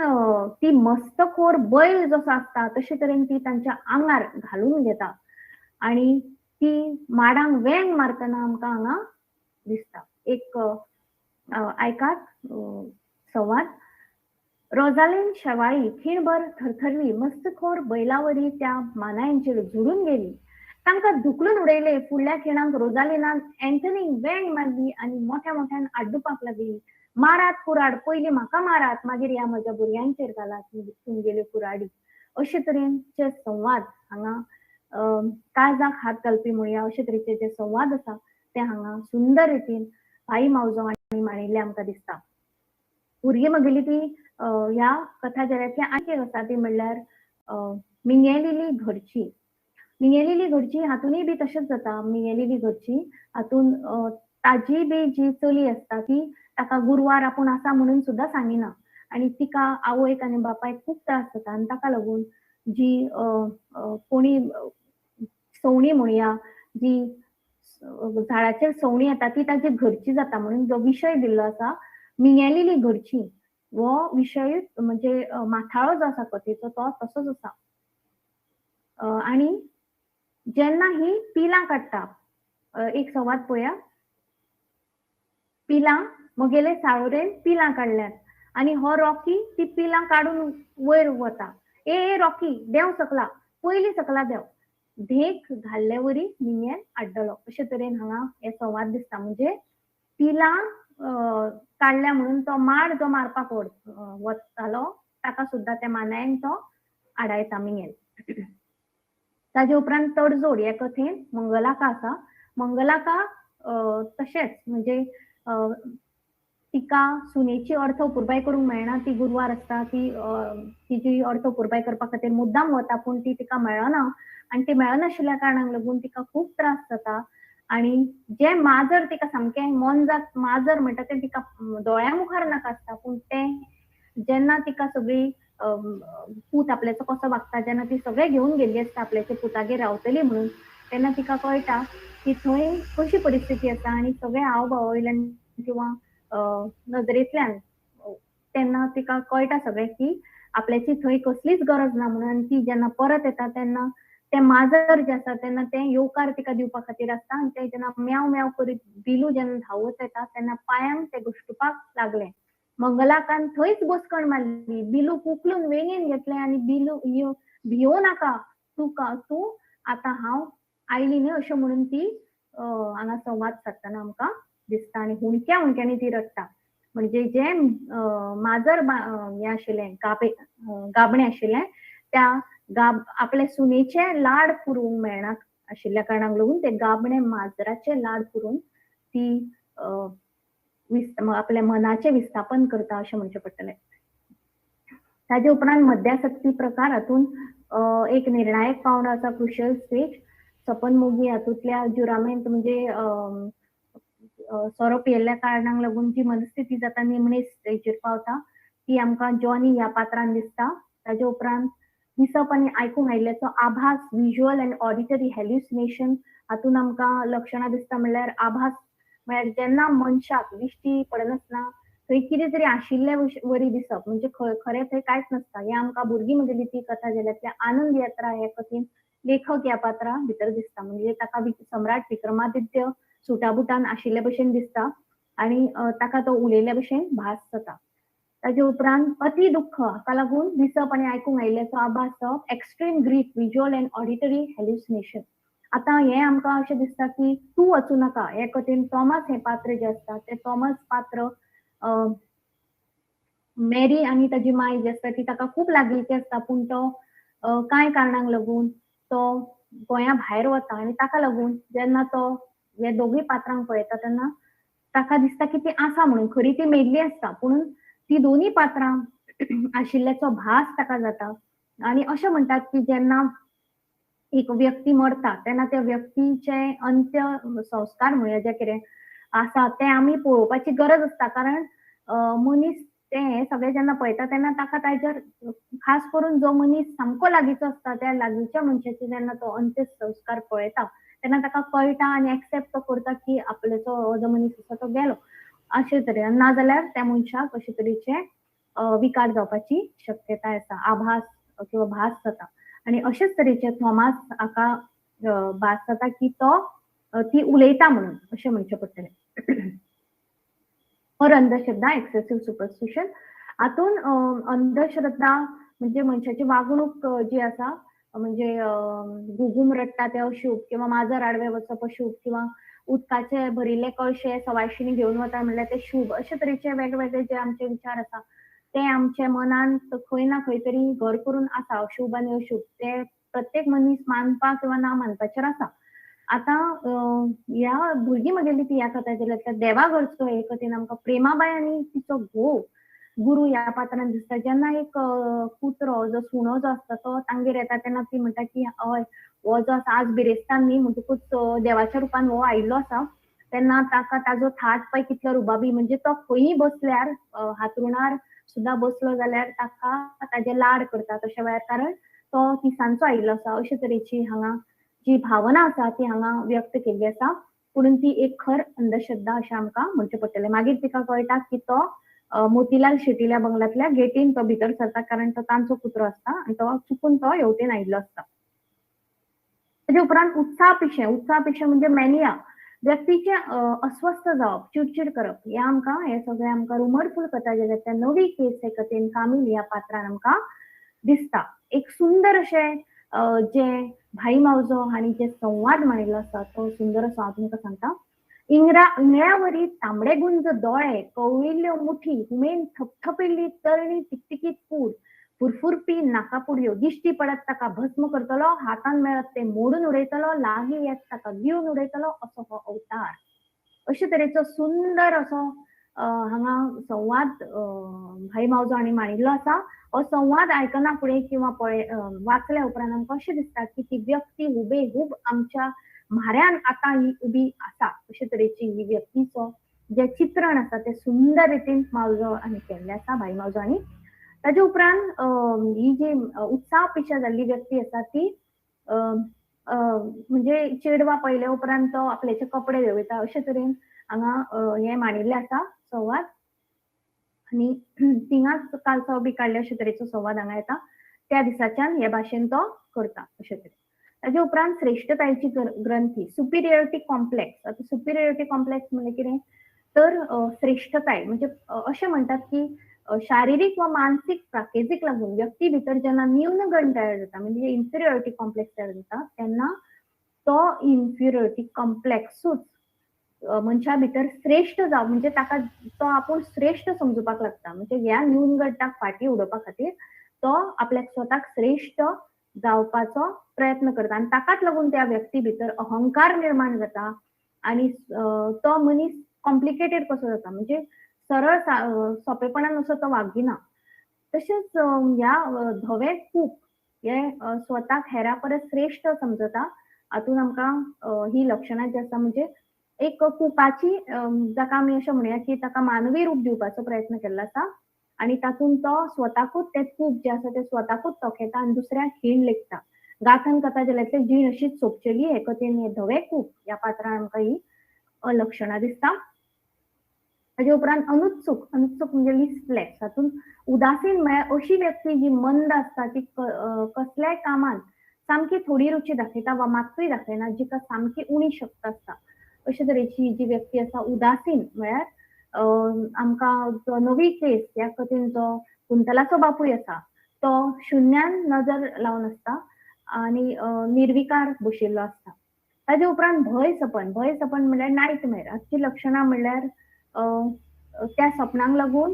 ती मस्तखोर बैल जसो आसता तशे तरेन ती तांच्या आंगार घालून घेता आनी ती माडांक वेंग मारतना आमकां हांगा दिसता. एक आयकात संवाद. रोजालीन शेवाळी खीणभर थरथरली, मस्तखोर बैलावरी त्या मानायांचेर झुडून गेली, तांकां धुकलून उडयले. फुडल्या खिणाक रोजालिनान अँथनीक वेंग मारली आनी मोठ्या मोठ्यान आड्डुपाक लागली, मारात कुराड, पयलीं म्हाका मारात, मागीर ह्या म्हज्या भुरग्यांचेर घालात तुमगेल्यो कुराडी. अशे तरेचे संवाद हांगा काळजाक हात घालपी म्हणया अशे तरेचे जे संवाद आसा ते हांगा सुंदर रितीन भाई मावजो हांणी मांडिल्ले आमकां दिसता. भुरगीं म्हगेली ती ह्या कथा झेल्यांतली आनीक एक आसा ती म्हणल्यार मिंगेलिली घरची. मिंगेलिली घरची हातूनय बी तशेंच जाता. मिंगेलिली घरची हातून ताजी बी जी चली आसता ती ताका गुरवार आपूण आसा म्हणून सुद्दां सांगिना आनी तिका आवयक आनी बापायक खूब त्रास जाता आनी ताका लागून जी कोणी सवणी म्हणया, जी झाडाचेर सवणी येता ती ताजी घरची जाता म्हणून जो विशय दिल्लो आसा मिंगेलिली घरची हो विशय म्हणजे माथाळो जो आसा कथेचो तो तसोच आसा. आनी जेन्ना ही पिलां काडटा, एक संवाद पळया. पिलां म्हगेले साळोरेन पिलां काडल्यात आनी हो रॉकी ती पिलां काडून वयर वता. ए ए रॉकी देंव सकला, पयलीं सकला देंव, धेक घाल्ले वरी मिंगेल आड्डलो. अशे तरेन हांगा हे संवाद दिसता. म्हणजे पिलां काडल्या म्हणून तो माड जो मारपाक वतालो ताका सुद्दां त्या मानायांक तो आडायता मिंगेल. ताजे उपरांत तडजोड ह्या कथेन मंगलाका आसा. मंगलाका तशेंच म्हणजे तिका सुनेची अर्थ पुरबाय करूंक मेळना, ती गुरवार आसता, ती तिजी अर्थ पुरबाय करपा खातीर मुद्दाम वता पूण ती तिका मेळना आनी ती मेळनाशिल्ल्या कारणाक लागून तिका खूब त्रास जाता. आनी जे माजर तिका सामकें मोनजात माजर म्हणटा तें तिका दोळ्या मुखार नाका आसता, पूण तें जेन्ना तिका सगळी पूत आपल्याचो कसो वागता जेन्ना ती सगळें घेवन गेल्ली आसता आपल्याच्या पुतागेर रावतली म्हणून, तेन्ना तिका कळटा की थंय कशी परिस्थिती आसा आनी सगळे हाव भावा वयल्यान किंवां नजरेंतल्यान तेन्ना तिका कळटा सगळें की आपल्याची थंय कसलीच गरज ना म्हणून. आनी ती जेन्ना परत येता तेन्ना तें माजर जें आसा तेन्ना तें येवकार तिका दिवपा खातीर आसता आनी तें जेन्ना म्याव म्याव करीत बिलू जेन्ना धांवत येता तेन्ना पांयांक तें घश्टुपाक लागलें. मंगलाकान थंयच बसकण मारली, बिलू उखलून वेंगेन घेतलें आनी बिलू भियो नाका तुका, तूं आतां हांव आयली न्हय अशें म्हणून ती हांगा संवाद सादतना आमकां दिसता. आनी हुणक्या हुणक्यांनी ती रडटा. म्हणजे जें माजर हें आशिल्लें गाबणें आशिल्लें त्या आपले सुनेचे लाड पुरोवंक मेळना आशिल्ल्या कारणाक लागून ते गाबणे माजराचे लाड पुरोवन ती आपल्या मनाचें विस्थापन करता अशें म्हणचें पडटलें. ताजे उपरांत मध्यासक्ती प्रकार हातून एक निर्णायक पावंडो आसा, क्रुशियल स्टेज. सपनमोगी हातूंतल्या जुरामेंत म्हणजे सोरो पियेल्ल्या कारणाक लागून जी मनस्थिती जाता निमणे स्टेजीर पावता ती आमकां जॉनी ह्या पात्रान दिसता. ताजे उपरांत दिसप आनी आयकूंक आयिल्ल्याचो आभास, विज्युअल आनी ऑडिटरी हॅल्युसिनेशन हातून आमकां लक्षणां दिसता. म्हणल्यार आभास म्हळ्यार जेन्ना मनशाक दिश्टी पडनासतना थंय कितें तरी आशिल्ले वरी दिसप, म्हणजे खरें थंय कांयच नासता. हें आमकां भुरगीं म्हगेली ती कथा झेल्यांतल्या आनंद यात्रा ह्या कथेन लेखक ह्या पात्रा भितर दिसता. म्हणजे ताका सम्राट विक्रमादित्य सुटाबुटान आशिल्ले भशेन दिसता आनी ताका तो उलयल्ल्या भशेन भास जाता. ताजे उपरांत अति दुख्ख हाका लागून दिसप आनी आयकूंक आयिल्ल्याचो आभास जावप, extreme grief, visual and auditory hallucination. आतां हें आमकां अशें दिसता की तूं वचूं नाका हे कथेन थॉमस हें पात्र जें आसता तें थॉमस पात्र मेरी आनी ताजी माय जी आसता ती ताका खूब लागींची आसता, पूण तो कांय कारणांक लागून तो गोंया भायर वता आनी ताका लागून जेन्ना तो हे दोगूय पात्रांक पळयता तेन्ना ताका दिसता की ती आसा म्हणून, खरी ती मेल्ली आसता पूण ती दोनूय पात्रां आशिल्ल्याचो भास ताका जाता. आनी अशें म्हणटात की जेन्ना एक व्यक्ती मरता तेन्ना त्या व्यक्तीचे अंत्य संस्कार म्हणया जे कितें आसा ते आमी पळोवपाची गरज आसता, कारण मनीस ते सगळे जेन्ना पळयता तेन्ना ताका ताजेर खास करून जो मनीस सामको लागींचो आसता त्या लागींच्या मनशाचे जेन्ना तो अंत्य संस्कार पळयता तेन्ना ताका कळटा आनी एक्सेप्ट तो करता की आपल्याचो हो जो मनीस आसा तो गेलो अशे तरेन, नाजाल्यार त्या मनशाक अशे तरेचे विकार जावपाची शक्यताय आसा, आभास किंवा भास जाता. आनी अशेच तरेचे थॉमास हाका भास जाता की तो ती उलयता म्हणून अशें म्हणचें पडटलें. और अंधश्रद्धा, एक्सेसिव सुपरस्टिशन, हातून अंधश्रद्धा म्हणजे मनशाची वागणूक जी आसा म्हणजे घुगूम रडटा ते अशूभ किंवा माजर आडवे वचप अशूभ किंवा उदकाचे भरिल्ले कळशे सवायशिणी घेवन वता म्हणल्यार ते शुभ, अशे तरेचे वेगवेगळे जे आमचे विचार आसा ते आमचे मनांत खंय ना खंय तरी घर करून आसा. अशूभ आनी अशूभ ते प्रत्येक मनीस मानपाक किंवा ना मानपाचेर आसा. आतां ह्या भुरगीं म्हगेली ती ह्या कथाचेर देवाघरचो हे कथेन आमकां प्रेमाबाय आनी तिचो घोव गुरू ह्या पात्रान दिसता. जेन्ना एक कुत्रो जो सुणो जो आसता तो तांगेर येता तेन्ना ती म्हणटा की हय हो जो आसा आज बिरेस्तान न्ही म्हणटकूच देवाच्या रुपान हो आयिल्लो आसा, तेन्ना ताका ताजो थाट पळय कितलो रुबाबी, म्हणजे तो खंयी बसल्यार हातरुणार सुद्दां बसलो जाल्यार ताका ताजे लाड करता तशे वेळार, कारण तो तिसांचो आयिल्लो आसा. अशे तरेची हांगा जी भावना आसा ती हांगा व्यक्त केल्ली आसा, पूण ती एक खर अंधश्रद्धा अशें आमकां म्हणचें पडटलें. मागीर तिका कळटा की तो मोतीलाल शेटील्या बंगल्यांतल्या गेटीन तो भितर सरता, कारण तो तांचो कुत्रो आसता आनी तो चुकून तो हेवटेन आयिल्लो आसता. ताजे उपरांत उत्साह पिशें, उत्साह पिशें म्हणजे मॅनिया, व्यक्तीचें अस्वस्थ जावप, चिडचीड करप, हे आमकां हे सगळें आमकां रुमडफूल कथा जगांतल्या नवी केस हे कथेन कामील ह्या पात्रान आमकां दिसता. एक सुंदर अशें जे भाई मावजो हांणी जे संवाद मांडिल्लो आसा तो सुंदर असो हांव तुमकां सांगता. इंगळ्यावरी तांबडेगुंज दोळे, कवळिल्ल्यो मुठी, हुमेन थपथपिल्ली तरणी तिकतिकीत कूड, फुरफुरपी नाकापुडयो, दिश्टी पडत ताका भस्म करतलो, हातान मेळत ते मोडून उडयतलो, लागीं येत ताका गिळून उडयतलो, असो हो अवतार. अशे तरेचो सुंदर असो हांगा संवाद भाई मावजो हांणी मांडिल्लो आसा. हो संवाद आयकना फुडें किंवा पळय वाचल्या उपरांत आमकां अशें दिसता की ती व्यक्ती हुबेहूब आमच्या म्हाऱ्यान आतां ही उबी आसा, अशे तरेची ही व्यक्तीचो जे चित्रण आसा तें सुंदर रितीन मावजो हांणी केल्लें आसा, भाई मावजो हांणी. ताजे उपरांत ही जी उत्साह पिशा जाल्ली व्यक्ती आसा ती म्हणजे चेडवा पळयल्या उपरांत तो आपल्याचे कपडे देंवयता, अशे तरेन हांगा हें मांडिल्लें आसा संवाद. आनी थिंगाच कालचो बी काडले अशे तरेचो संवाद हांगा येता. त्या दिसाच्यान हे भाशेन तो करता अशे तरेन. ताजे उपरांत श्रेश्ठतायेची ग्रंथी, सुपिरियरिटी कॉम्प्लेक्स. आतां सुपिरियरिटी कॉम्प्लेक्स म्हणजे कितें तर श्रेश्ठताय म्हणजे अशें म्हणटात की शारिरीक वा मानसीक प्राकेजीक लागून व्यक्ती भितर जेन्ना न्यूनगंड तयार जाता, म्हणजे इन्फिरियरिटी कॉम्प्लेक्स तयार जाता, तेन्ना तो इन्फिरियरिटी कॉम्प्लेक्सूच मनशा भितर श्रेश्ठ जावप म्हणजे ताका तो आपूण श्रेश्ठ समजुपाक लागता. म्हणजे ह्या न्यूनगंडाक फाटीं उडोवपा खातीर तो आपल्याक स्वताक श्रेश्ठ जावपाचो प्रयत्न करता आनी ताकाच लागून त्या व्यक्ती भितर अहंकार निर्माण जाता आनी तो मनीस कॉम्प्लिकेटेड कसो जाता, म्हणजे सरळ सोंपेपणान असो तो वागिना. तशेंच ह्या धवे कूप हे स्वताक हेरा परस श्रेश्ठ समजता, हातूंत आमकां ही लक्षणां जी आसा म्हणजे एक कुपाची जाका आमी अशें म्हणया की ताका मानवी रूप दिवपाचो प्रयत्न केल्लो आसा आनी तातूंत तो स्वताकूच तें कूप जें आसा तें स्वताकूच तोखेता आनी दुसऱ्याक हीण लेखता. गांथन कथा झेल्यांतली जीण अशीच सोंपचेली हे कथेन हे धवे कूप ह्या पात्रान आमकां ही लक्षणां दिसता. ताजे उपरांत अनुत्सुक, अनुत्सुक म्हणजे लिस्टलेस, हातूंत उदासीन म्हळ्यार अशी व्यक्ती जी मंद आसता, ती कसल्याय कामांत सामकी थोडी रुची दाखयता वा मात्तूय दाखयना, जिका सामकी उणी शक्त आसता, अशे तरेची जी व्यक्ती आसा उदासीन म्हळ्यार आमकां जो नवी केस ह्या कथेन जो कुंतलाचो बापूय आसा तो शुन्यान नजर लावन आसता आनी निर्विकार बशिल्लो आसता. ताजे उपरांत भंय सपन, भंय सपन म्हणल्यार नायटमेर. हाची लक्षणां म्हणल्यार त्या सपनांक लागून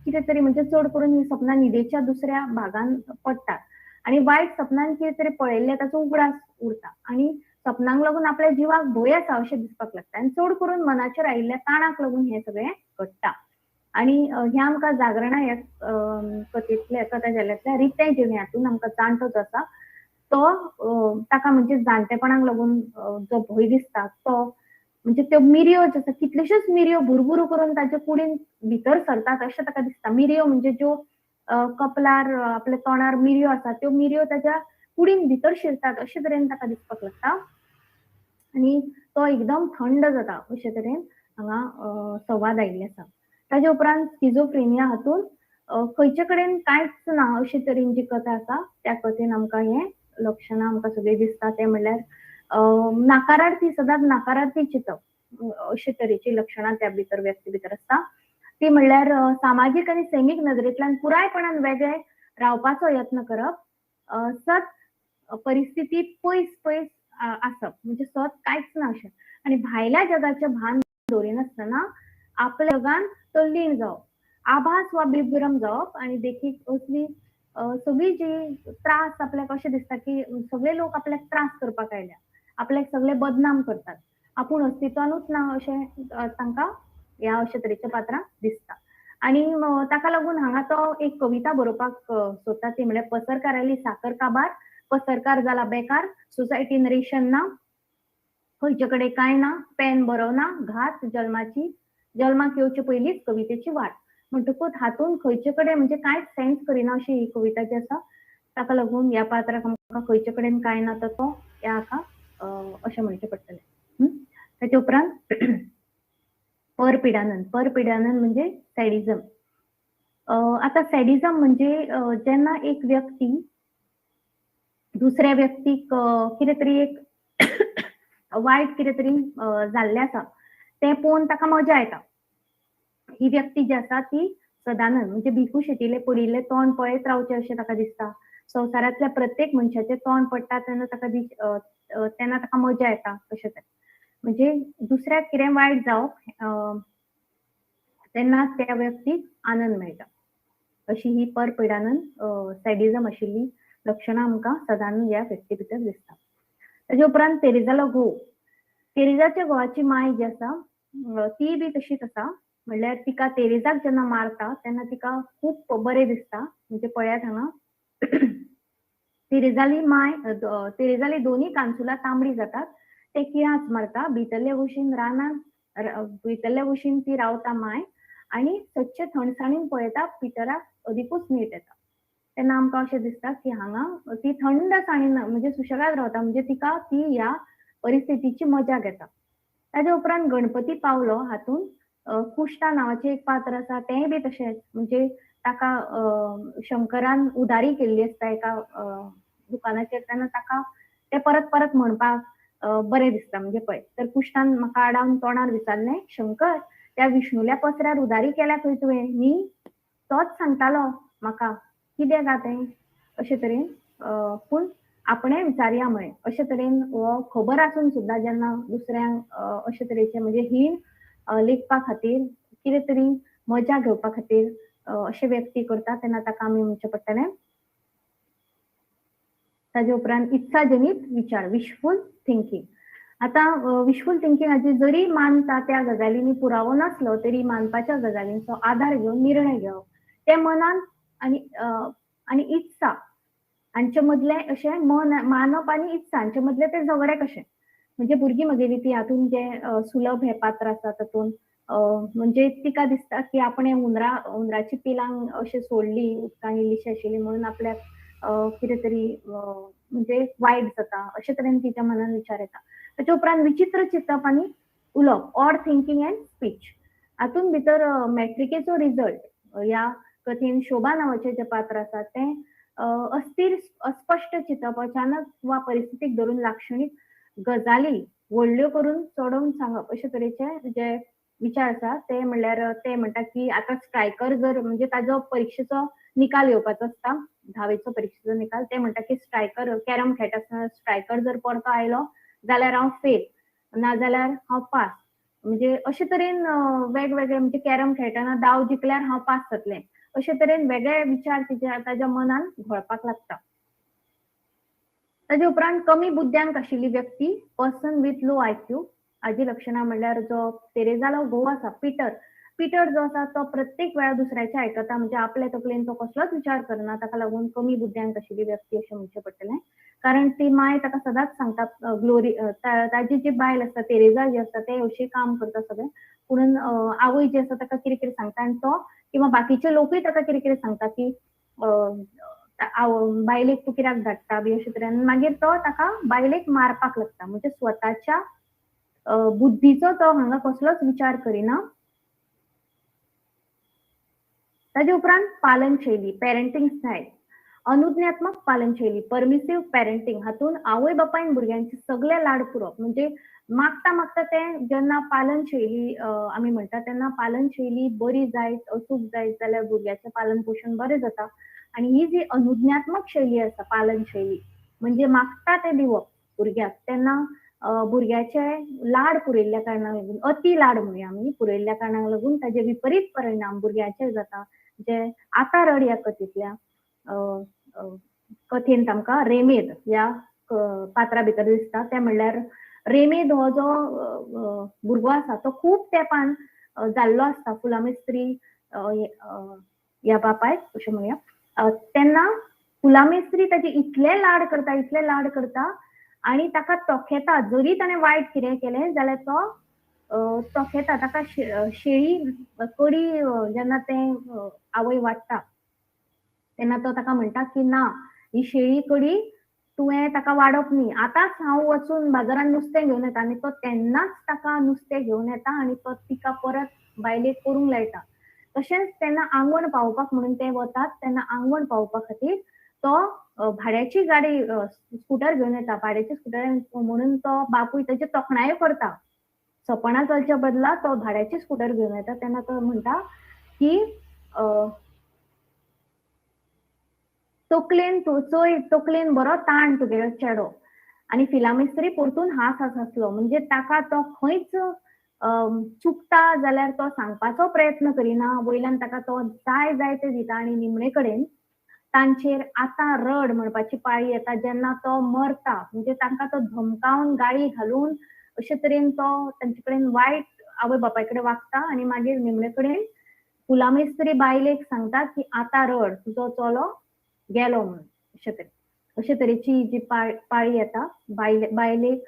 कितें तरी म्हणजे चड करून ही सपनां न्हिदेच्या दुसऱ्या भागान पडटात आनी वायट सपनान कितें तरी पळयल्लें ताचो उगडास उरता आनी सपनांक लागून आपल्या जिवाक भंय आसा अशें दिसपाक लागता आनी चड करून मनाचेर आयिल्ल्या ताणाक लागून हें सगळें घडटा. आनी ह्या आमकां जागरणा ह्या कथेंतल्या कथा झेल्यांतल्या रितें जिणें हातून आमकां जाणटो जो आसा तो ताका म्हणजे जाणटेपणाक लागून जो भंय दिसता तो म्हणजे त्यो मिरयो ज्यो आसा कितल्योश्योच मिरयो भुरभुरू करून ताच्या कुडीन भितर सरतात अशें ताका दिसता. मिरयो म्हणजे ज्यो कपलार आपल्या तोंडार मिरयो आसा त्यो मिरयो ताच्या कुडीन भितर शिरतात अशे तरेन ताका दिसपाक लागता आनी तो एकदम थंड जाता अशे तरेन हांगा संवाद आयिल्ले आसा. ताजे उपरांत स्किझोफ्रेनिया हातून खंयचे कडेन कांयच ना अशे तरेन जी कथा आसा त्या कथेन आमकां हें लक्षणां आमकां सगळीं दिसता. ते म्हणल्यार नाकारार्थी, सदांच नाकारार्थी चिंतप अशे तरेची लक्षणां त्या भितर व्यक्ती भितर आसता. ती म्हणल्यार सामाजीक आनी सैमीक नदरेंतल्यान पुरायपणान वेगळे रावपाचो यत्न करप, सत परिस्थिती पयस पयस आसप म्हणजे सत कांयच ना अशें, आनी भायल्या जगाचें भान दवरिनासतना आपल्या जगान तल्लीन जावप, आभास वा बिभ्रम जावप. आनी देखीक असली सगळी जी त्रास आपल्याक अशें दिसता की सगळे लोक आपल्याक त्रास करपाक आयल्या, आपल्याक सगळे बदनाम करतात, आपूण अस्तित्वानूच ना अशें तांकां ह्या अशे तरेच्या पात्रांक दिसता. आनी ताका लागून हांगा तो एक कविता बरोवपाक सोदता ती म्हणल्यार पसरकाराली साकर काबार, पसरकार जाला बेकार, सोसायटीन रेशन ना, खंयचे कडेन कांय ना, पेन बरोवना, घात जल्माची, जल्माक येवचे पयलींच कवितेची वाट. म्हणटकूच हातून खंयचे कडेन म्हणजे कांयच सेन्स करिना अशी ही कविता जी आसा ताका लागून ह्या पात्राक आमकां खंयचे कडेन कांय ना तर तो ह्या हाका अशें म्हणचें पडटलें. ताचे उपरांत परपिडानन. परपिडानन म्हणजे सॅडिझम. आतां सॅडिझम म्हणजे जेन्ना एक व्यक्ती दुसऱ्या व्यक्तीक कितें तरी एक वायट कितें तरी जाल्लें आसा तें पळोवन ताका मजा येता. ही व्यक्ती जी आसा ती सदानंद म्हणजे भिकू शेटीले पडिल्लें तोंड पळयत रावचें अशें ताका दिसता. संवसारांतल्या प्रत्येक मनशाचें तोंड पडटा तेन्ना ताका तेन्ना ताका मजा येता अशें तें म्हणजे दुसऱ्याक कितें वायट जावप तेन्ना त्या व्यक्तीक आनंद मेळटा. अशी ही परपिडानंद सॅडिझम आशिल्ली लक्षणां आमकां सदानंद ह्या व्यक्ती भितर दिसता. ताजे उपरांत तेरेजालो घोव. तेरेजाच्या घोवाची माय जी आसा ती बी तशीच आसा. म्हणल्यार तिका तेरेजाक जेन्ना मारता तेन्ना तिका खूब बरें दिसता. म्हणजे पळयात हांगा तेरेजाली माय, तेरेजाली दोनी कानसुलां तांबडी जातात, ते किळांच मारता, भितरले वशीन रानांत भितरले वशीन ती रावता माय आनी सदचे थंडसाणीन पळयता पिटराक अदिकूच नीट येता. तेन्ना आमकां अशें दिसता की हांगा ती थंडसाणीन म्हणजे सुशेगाद रावता, म्हणजे तिका ती ह्या परिस्थितीची मजा घेता. ताजे उपरांत गणपती पावलो हातून कुश्टा नांवाचें एक पात्र आसा तेंय बी तशेंच म्हणजे ताका शंकरान उदारी केल्ली आसता एका दुकानाचेर, तेन्ना ताका तें परत परत म्हणपाक बरें दिसता. म्हणजे पळय तर कुश्टान म्हाका आडावन तोंडार विचारलें, शंकर त्या विष्णुल्या पसऱ्यार उदारी केल्या खंय तुवें न्ही, तोच सांगतालो म्हाका कितें गा तें अशे तरेन, पूण आपणें विचारया म्हळें. अशे तरेन हो खबर आसून सुद्दां जेन्ना दुसऱ्यांक अशे तरेचे म्हणजे हीण लेखपा खातीर कितें तरी मजा घेवपा खातीर अशे व्यक्ती करता तेन्ना ताका आमी म्हणचें पडटलें. ताजे उपरांत इत्साजनीत विचार, विशफूल थिंकींग. आतां विशफूल थिंकींग हाची जरी मानता त्या गजालींनी पुरावो नासलो तरी मानपाच्या गजालींचो आधार घेवन निर्णय घेवप, ते मनान आनी आनी इत्सा हांचे मदलें अशें मन मानप आनी इत्सा हांचे मदलें तें झगडें कशें. म्हणजे भुरगीं म्हगेली ती हातून जें सुलभ हें पात्र आसा तातूंत म्हणजे तिका दिसता की आपणें हुंदराची पिलांक अशें सोडली उदकान इल्लीशी आशिल्ली म्हणून आपल्याक कितें तरी म्हणजे वायट जाता अशे तरेन तिच्या मनान विचार येता. ताचे उपरांत विचित्र चिंतप आनी उलोवप, ऑड थिंकींग अँड स्पीच. हातूंत भितर मॅट्रिकेचो रिजल्ट ह्या कथेन शोभा नांवाचें जें पात्र आसा तें अस्थिर अस्पश्ट चिंतप, अचानक वा परिस्थितीक धरून लाक्षणीक गजाली व्हडल्यो करून चडोवन सांगप अशे तरेचे जे विचार आसा ते म्हणल्यार ते म्हणटा की आतां स्ट्रायकर जर म्हणजे ताजो परिक्षेचो निकाल येवपाचो आसता, धावेचो परिक्षेचो निकाल, ते म्हणटा की स्ट्रायकर कॅरम खेळटा आसतना स्ट्रायकर जर परतो आयलो जाल्यार हांव फेल, नाजाल्यार हांव पास. म्हणजे अशे तरेन वेगवेगळे म्हणजे कॅरम खेळटना दाव जिखल्यार हांव पास जातलें अशे तरेन वेगळे विचार तिच्या ताज्या मनान घोळपाक लागता. ताजे उपरांत कमी बुद्ध्यांक आशिल्ली व्यक्ती, पर्सन विथ लो आयक्यू, हाजी लक्षणां म्हणल्यार जो तेरेजालो घोव आसा पिटर, पिटर जो आसा तो प्रत्येक वेळा दुसऱ्याचे आयकता, म्हणजे आपले तकलेन तो कसलोच विचार करना, ताका लागून कमी बुद्ध्यांक आशिल्ली व्यक्ती अशें म्हणचें पडटलें. कारण ती माय ताका सदांच सांगता ग्लोरी, ताजी जी बायल आसता तेरेजा जी आसता ते अशें काम करता सगळें, पुणून आवय जी आसा ताका कितें कितें सांगता आनी तो किंवा बाकीचे लोकूय ताका कितें कितें सांगता की बायलेक तूं कित्याक धाडटा बी अशें तरेन, मागीर तो ताका बायलेक मारपाक लागता. म्हणजे स्वताच्या बुद्धीचो तो हांगा कसलोच विचार करिना. ताजे उपरांत पालन शैली, पेरेंटींग स्टायल, अनुज्ञात्मक पालन शैली, परमिसिव पेरेंटींग, हातून आवय बापायन भुरग्यांचे सगळे लाड पुरोवप, म्हणजे मागता मागता ते जेन्ना पालन शैली आमी म्हणटा तेन्ना पालन शैली बरी जायत अचूक जायत जाल्यार भुरग्याचें पालन पोशण बरें जाता. आनी ही जी अनुज्ञात्मक शैली आसा पालन शैली म्हणजे मागता तें दिवप भुरग्याक, तेन्ना भुरग्याचे लाड पुरयल्ल्या कारणाक लागून, अति लाड म्हणुया आमी, पुरयल्ल्या कारणाक लागून ताजे विपरीत परिणाम भुरग्याचेर जाता. जे आतां रड ह्या कथेंतल्या कथेंत आमकां रेमेद ह्या पात्रा भितर दिसता. ते म्हणल्यार रेमेद हो जो भुरगो आसा तो खूब तेंपान जाल्लो आसता फुलामेस्त्री ह्या बापायक अशें म्हणुया. तेन्ना फुलामेस्त्री ताजे इतले लाड करता, इतले लाड करता आनी ताका तोखेता, जरी ताणें वायट कितें केलें जाल्यार तो तोखेता. ताका शेळी कडी जेन्ना तें आवय वाडटा तेन्ना तो ताका म्हणटा की ना, ही शेळी कडी तुवें ताका वाडप न्ही, आतांच हांव वचून बाजारान नुस्तें घेवन येता. आनी तो तेन्नाच ताका नुस्तें घेवन येता आनी तो तिका परत बायलेक करूंक लायता. तशेंच तेन्ना आंगवण पावोवपाक म्हणून ते वतात, तेन्ना आंगवण पावोवपा खातीर तो भाड्याची गाडी स्कुटर घेवन येता. भाड्याची स्कुटर म्हणून तो बापूय ताची तोखणायो करता, सपनां चलच्या बदला तो भाड्याची स्कुटर घेवन येता. तेन्ना तो म्हणटा की तकलेन तूं चोय, तकलेन बरो ताण तुगेलो चेडो. आनी फिलामिस्त्री परतून हांस हांसलो, म्हणजे ताका तो खंयच चुकता जाल्यार तो सांगपाचो प्रयत्न करिना, वयल्यान ताका तो जाय जाय ते दिता. आनी निमणे कडेन तांचेर आतां रड म्हणपाची पाळी येता जेन्ना तो मरता, म्हणजे तांकां तो धमकावन गाळी घालून अशे तरेन तो तांचे कडेन वायट आवय बापाय कडेन वागता. आनी मागीर निमणे कडेन फुलामेस्त्री बायलेक सांगता की आतां रड, तुजो चलो गेलो म्हणून. अशे तरेन अशे तरेची जी पाळी येता बायलेक,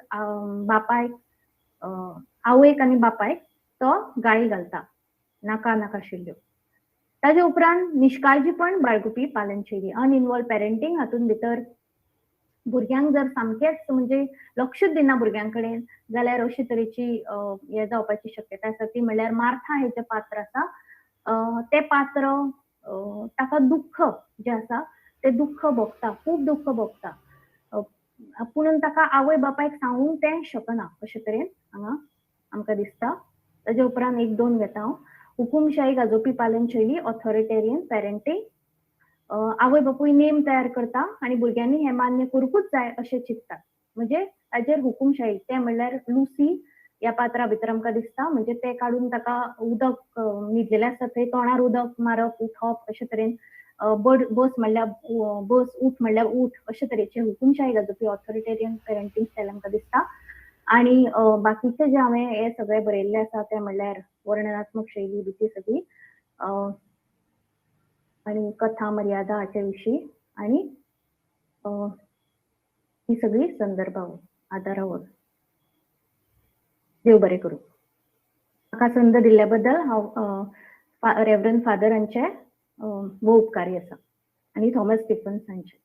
बापायक, आवयक आनी बापायक तो गाळी घालता नाका नाका आशिल्ल्यो. ताजे उपरांत निश्काळजीपण बाळगुपी पालन शैली, अनइनवॉल्व पेरेंटींग, हातूंत भितर भुरग्यांक जर सामकेंच म्हणजे लक्षूच दिना भुरग्यां कडेन जाल्यार अशे तरेची हे जावपाची शक्यता आसा. ती म्हणल्यार मार्था हें जें पात्र आसा तें पात्र ताका दुख्ख जें आसा तें दुख्ख भोगता, खूब दुख्ख भोगता, पुणून ताका आवय बापायक सांगूंक तें शकना अशे तरेन हांगा आमकां दिसता. ताजे उपरांत एक दोन घेता हांव. हुकुमशाही गाजोवपी पालन शैली, ऑथॉरिटेरियन पेरेंटींग, आवय बापूय नेम तयार करता आनी भुरग्यांनी हें मान्य करूंकूच जाय अशें चिंततात, म्हणजे ताजेर हुकुमशाही. तें म्हणल्यार लुसी ह्या पात्रा भितर आमकां दिसता, म्हणजे तें काडून ताका उदक न्हिदलेलें आसता थंय तोंडार उदक मारप, उठप अशे तरेन, बस म्हणल्यार बस, उठ म्हणल्यार उठ, अशे तरेचे हुकुमशाही गाजोवपी ऑथॉरिटेरियन पेरेंटींग स्टायल आमकां दिसता. आनी बाकीचे जे हांवें हे सगळे बरयल्ले आसा ते म्हणल्यार वर्णनात्मक शैली बी ती सगळी आनी कथा मर्यादा हाचे विशीं आनी ही सगळी संदर्भावर आदारावर. देव बरें करूं. म्हाका संद दिल्ल्या बद्दल हांव रेवरंड फादर हांचे भोव उपकारी आसा आनी थॉमस स्टिफन्स हांचे.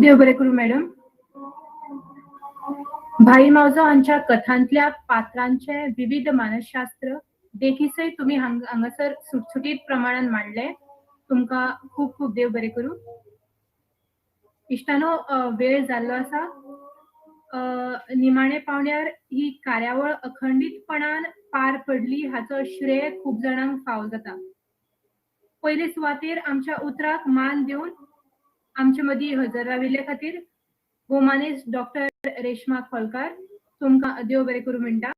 देव बरें करूं मॅडम. भाई मावजो हांच्या कथांतल्या पात्रांचे विविध मानसशास्त्र देखी सयत तुमी हांगासर सुटसुटीत प्रमाणान मांडले. तुमकां खूब खूब देव बरें करूं. इश्टानो, वेळ जाल्लो आसा. निमाणे पावण्यार ही कार्यावळ अखंडीतपणान पार पडली हाचो श्रेय खूब जाणांक फावो जाता. पयले सुवातेर आमच्या उतराक मान दिवन आमचे मदीं हजर राविल्ले खातीर भोवमानेस्त डॉक्टर रेश्मा खोलकार तुमकां देव बरें करूं म्हणटा.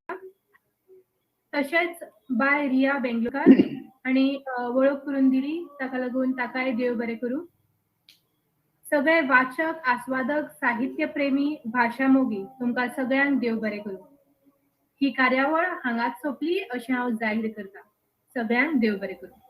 तशेंच बाय रिया बेंगलोरकार आनी वळख करून दिली ताका लागून ताकाय देव बरें करूं. सगळे वाचक, आस्वादक, साहित्य प्रेमी, भाशा मोगी तुमकां सगळ्यांक देव बरें करूं. ही कार्यावळ हांगाच सोंपली अशें हांव जाहीर करता. सगळ्यांक देव बरें करूं.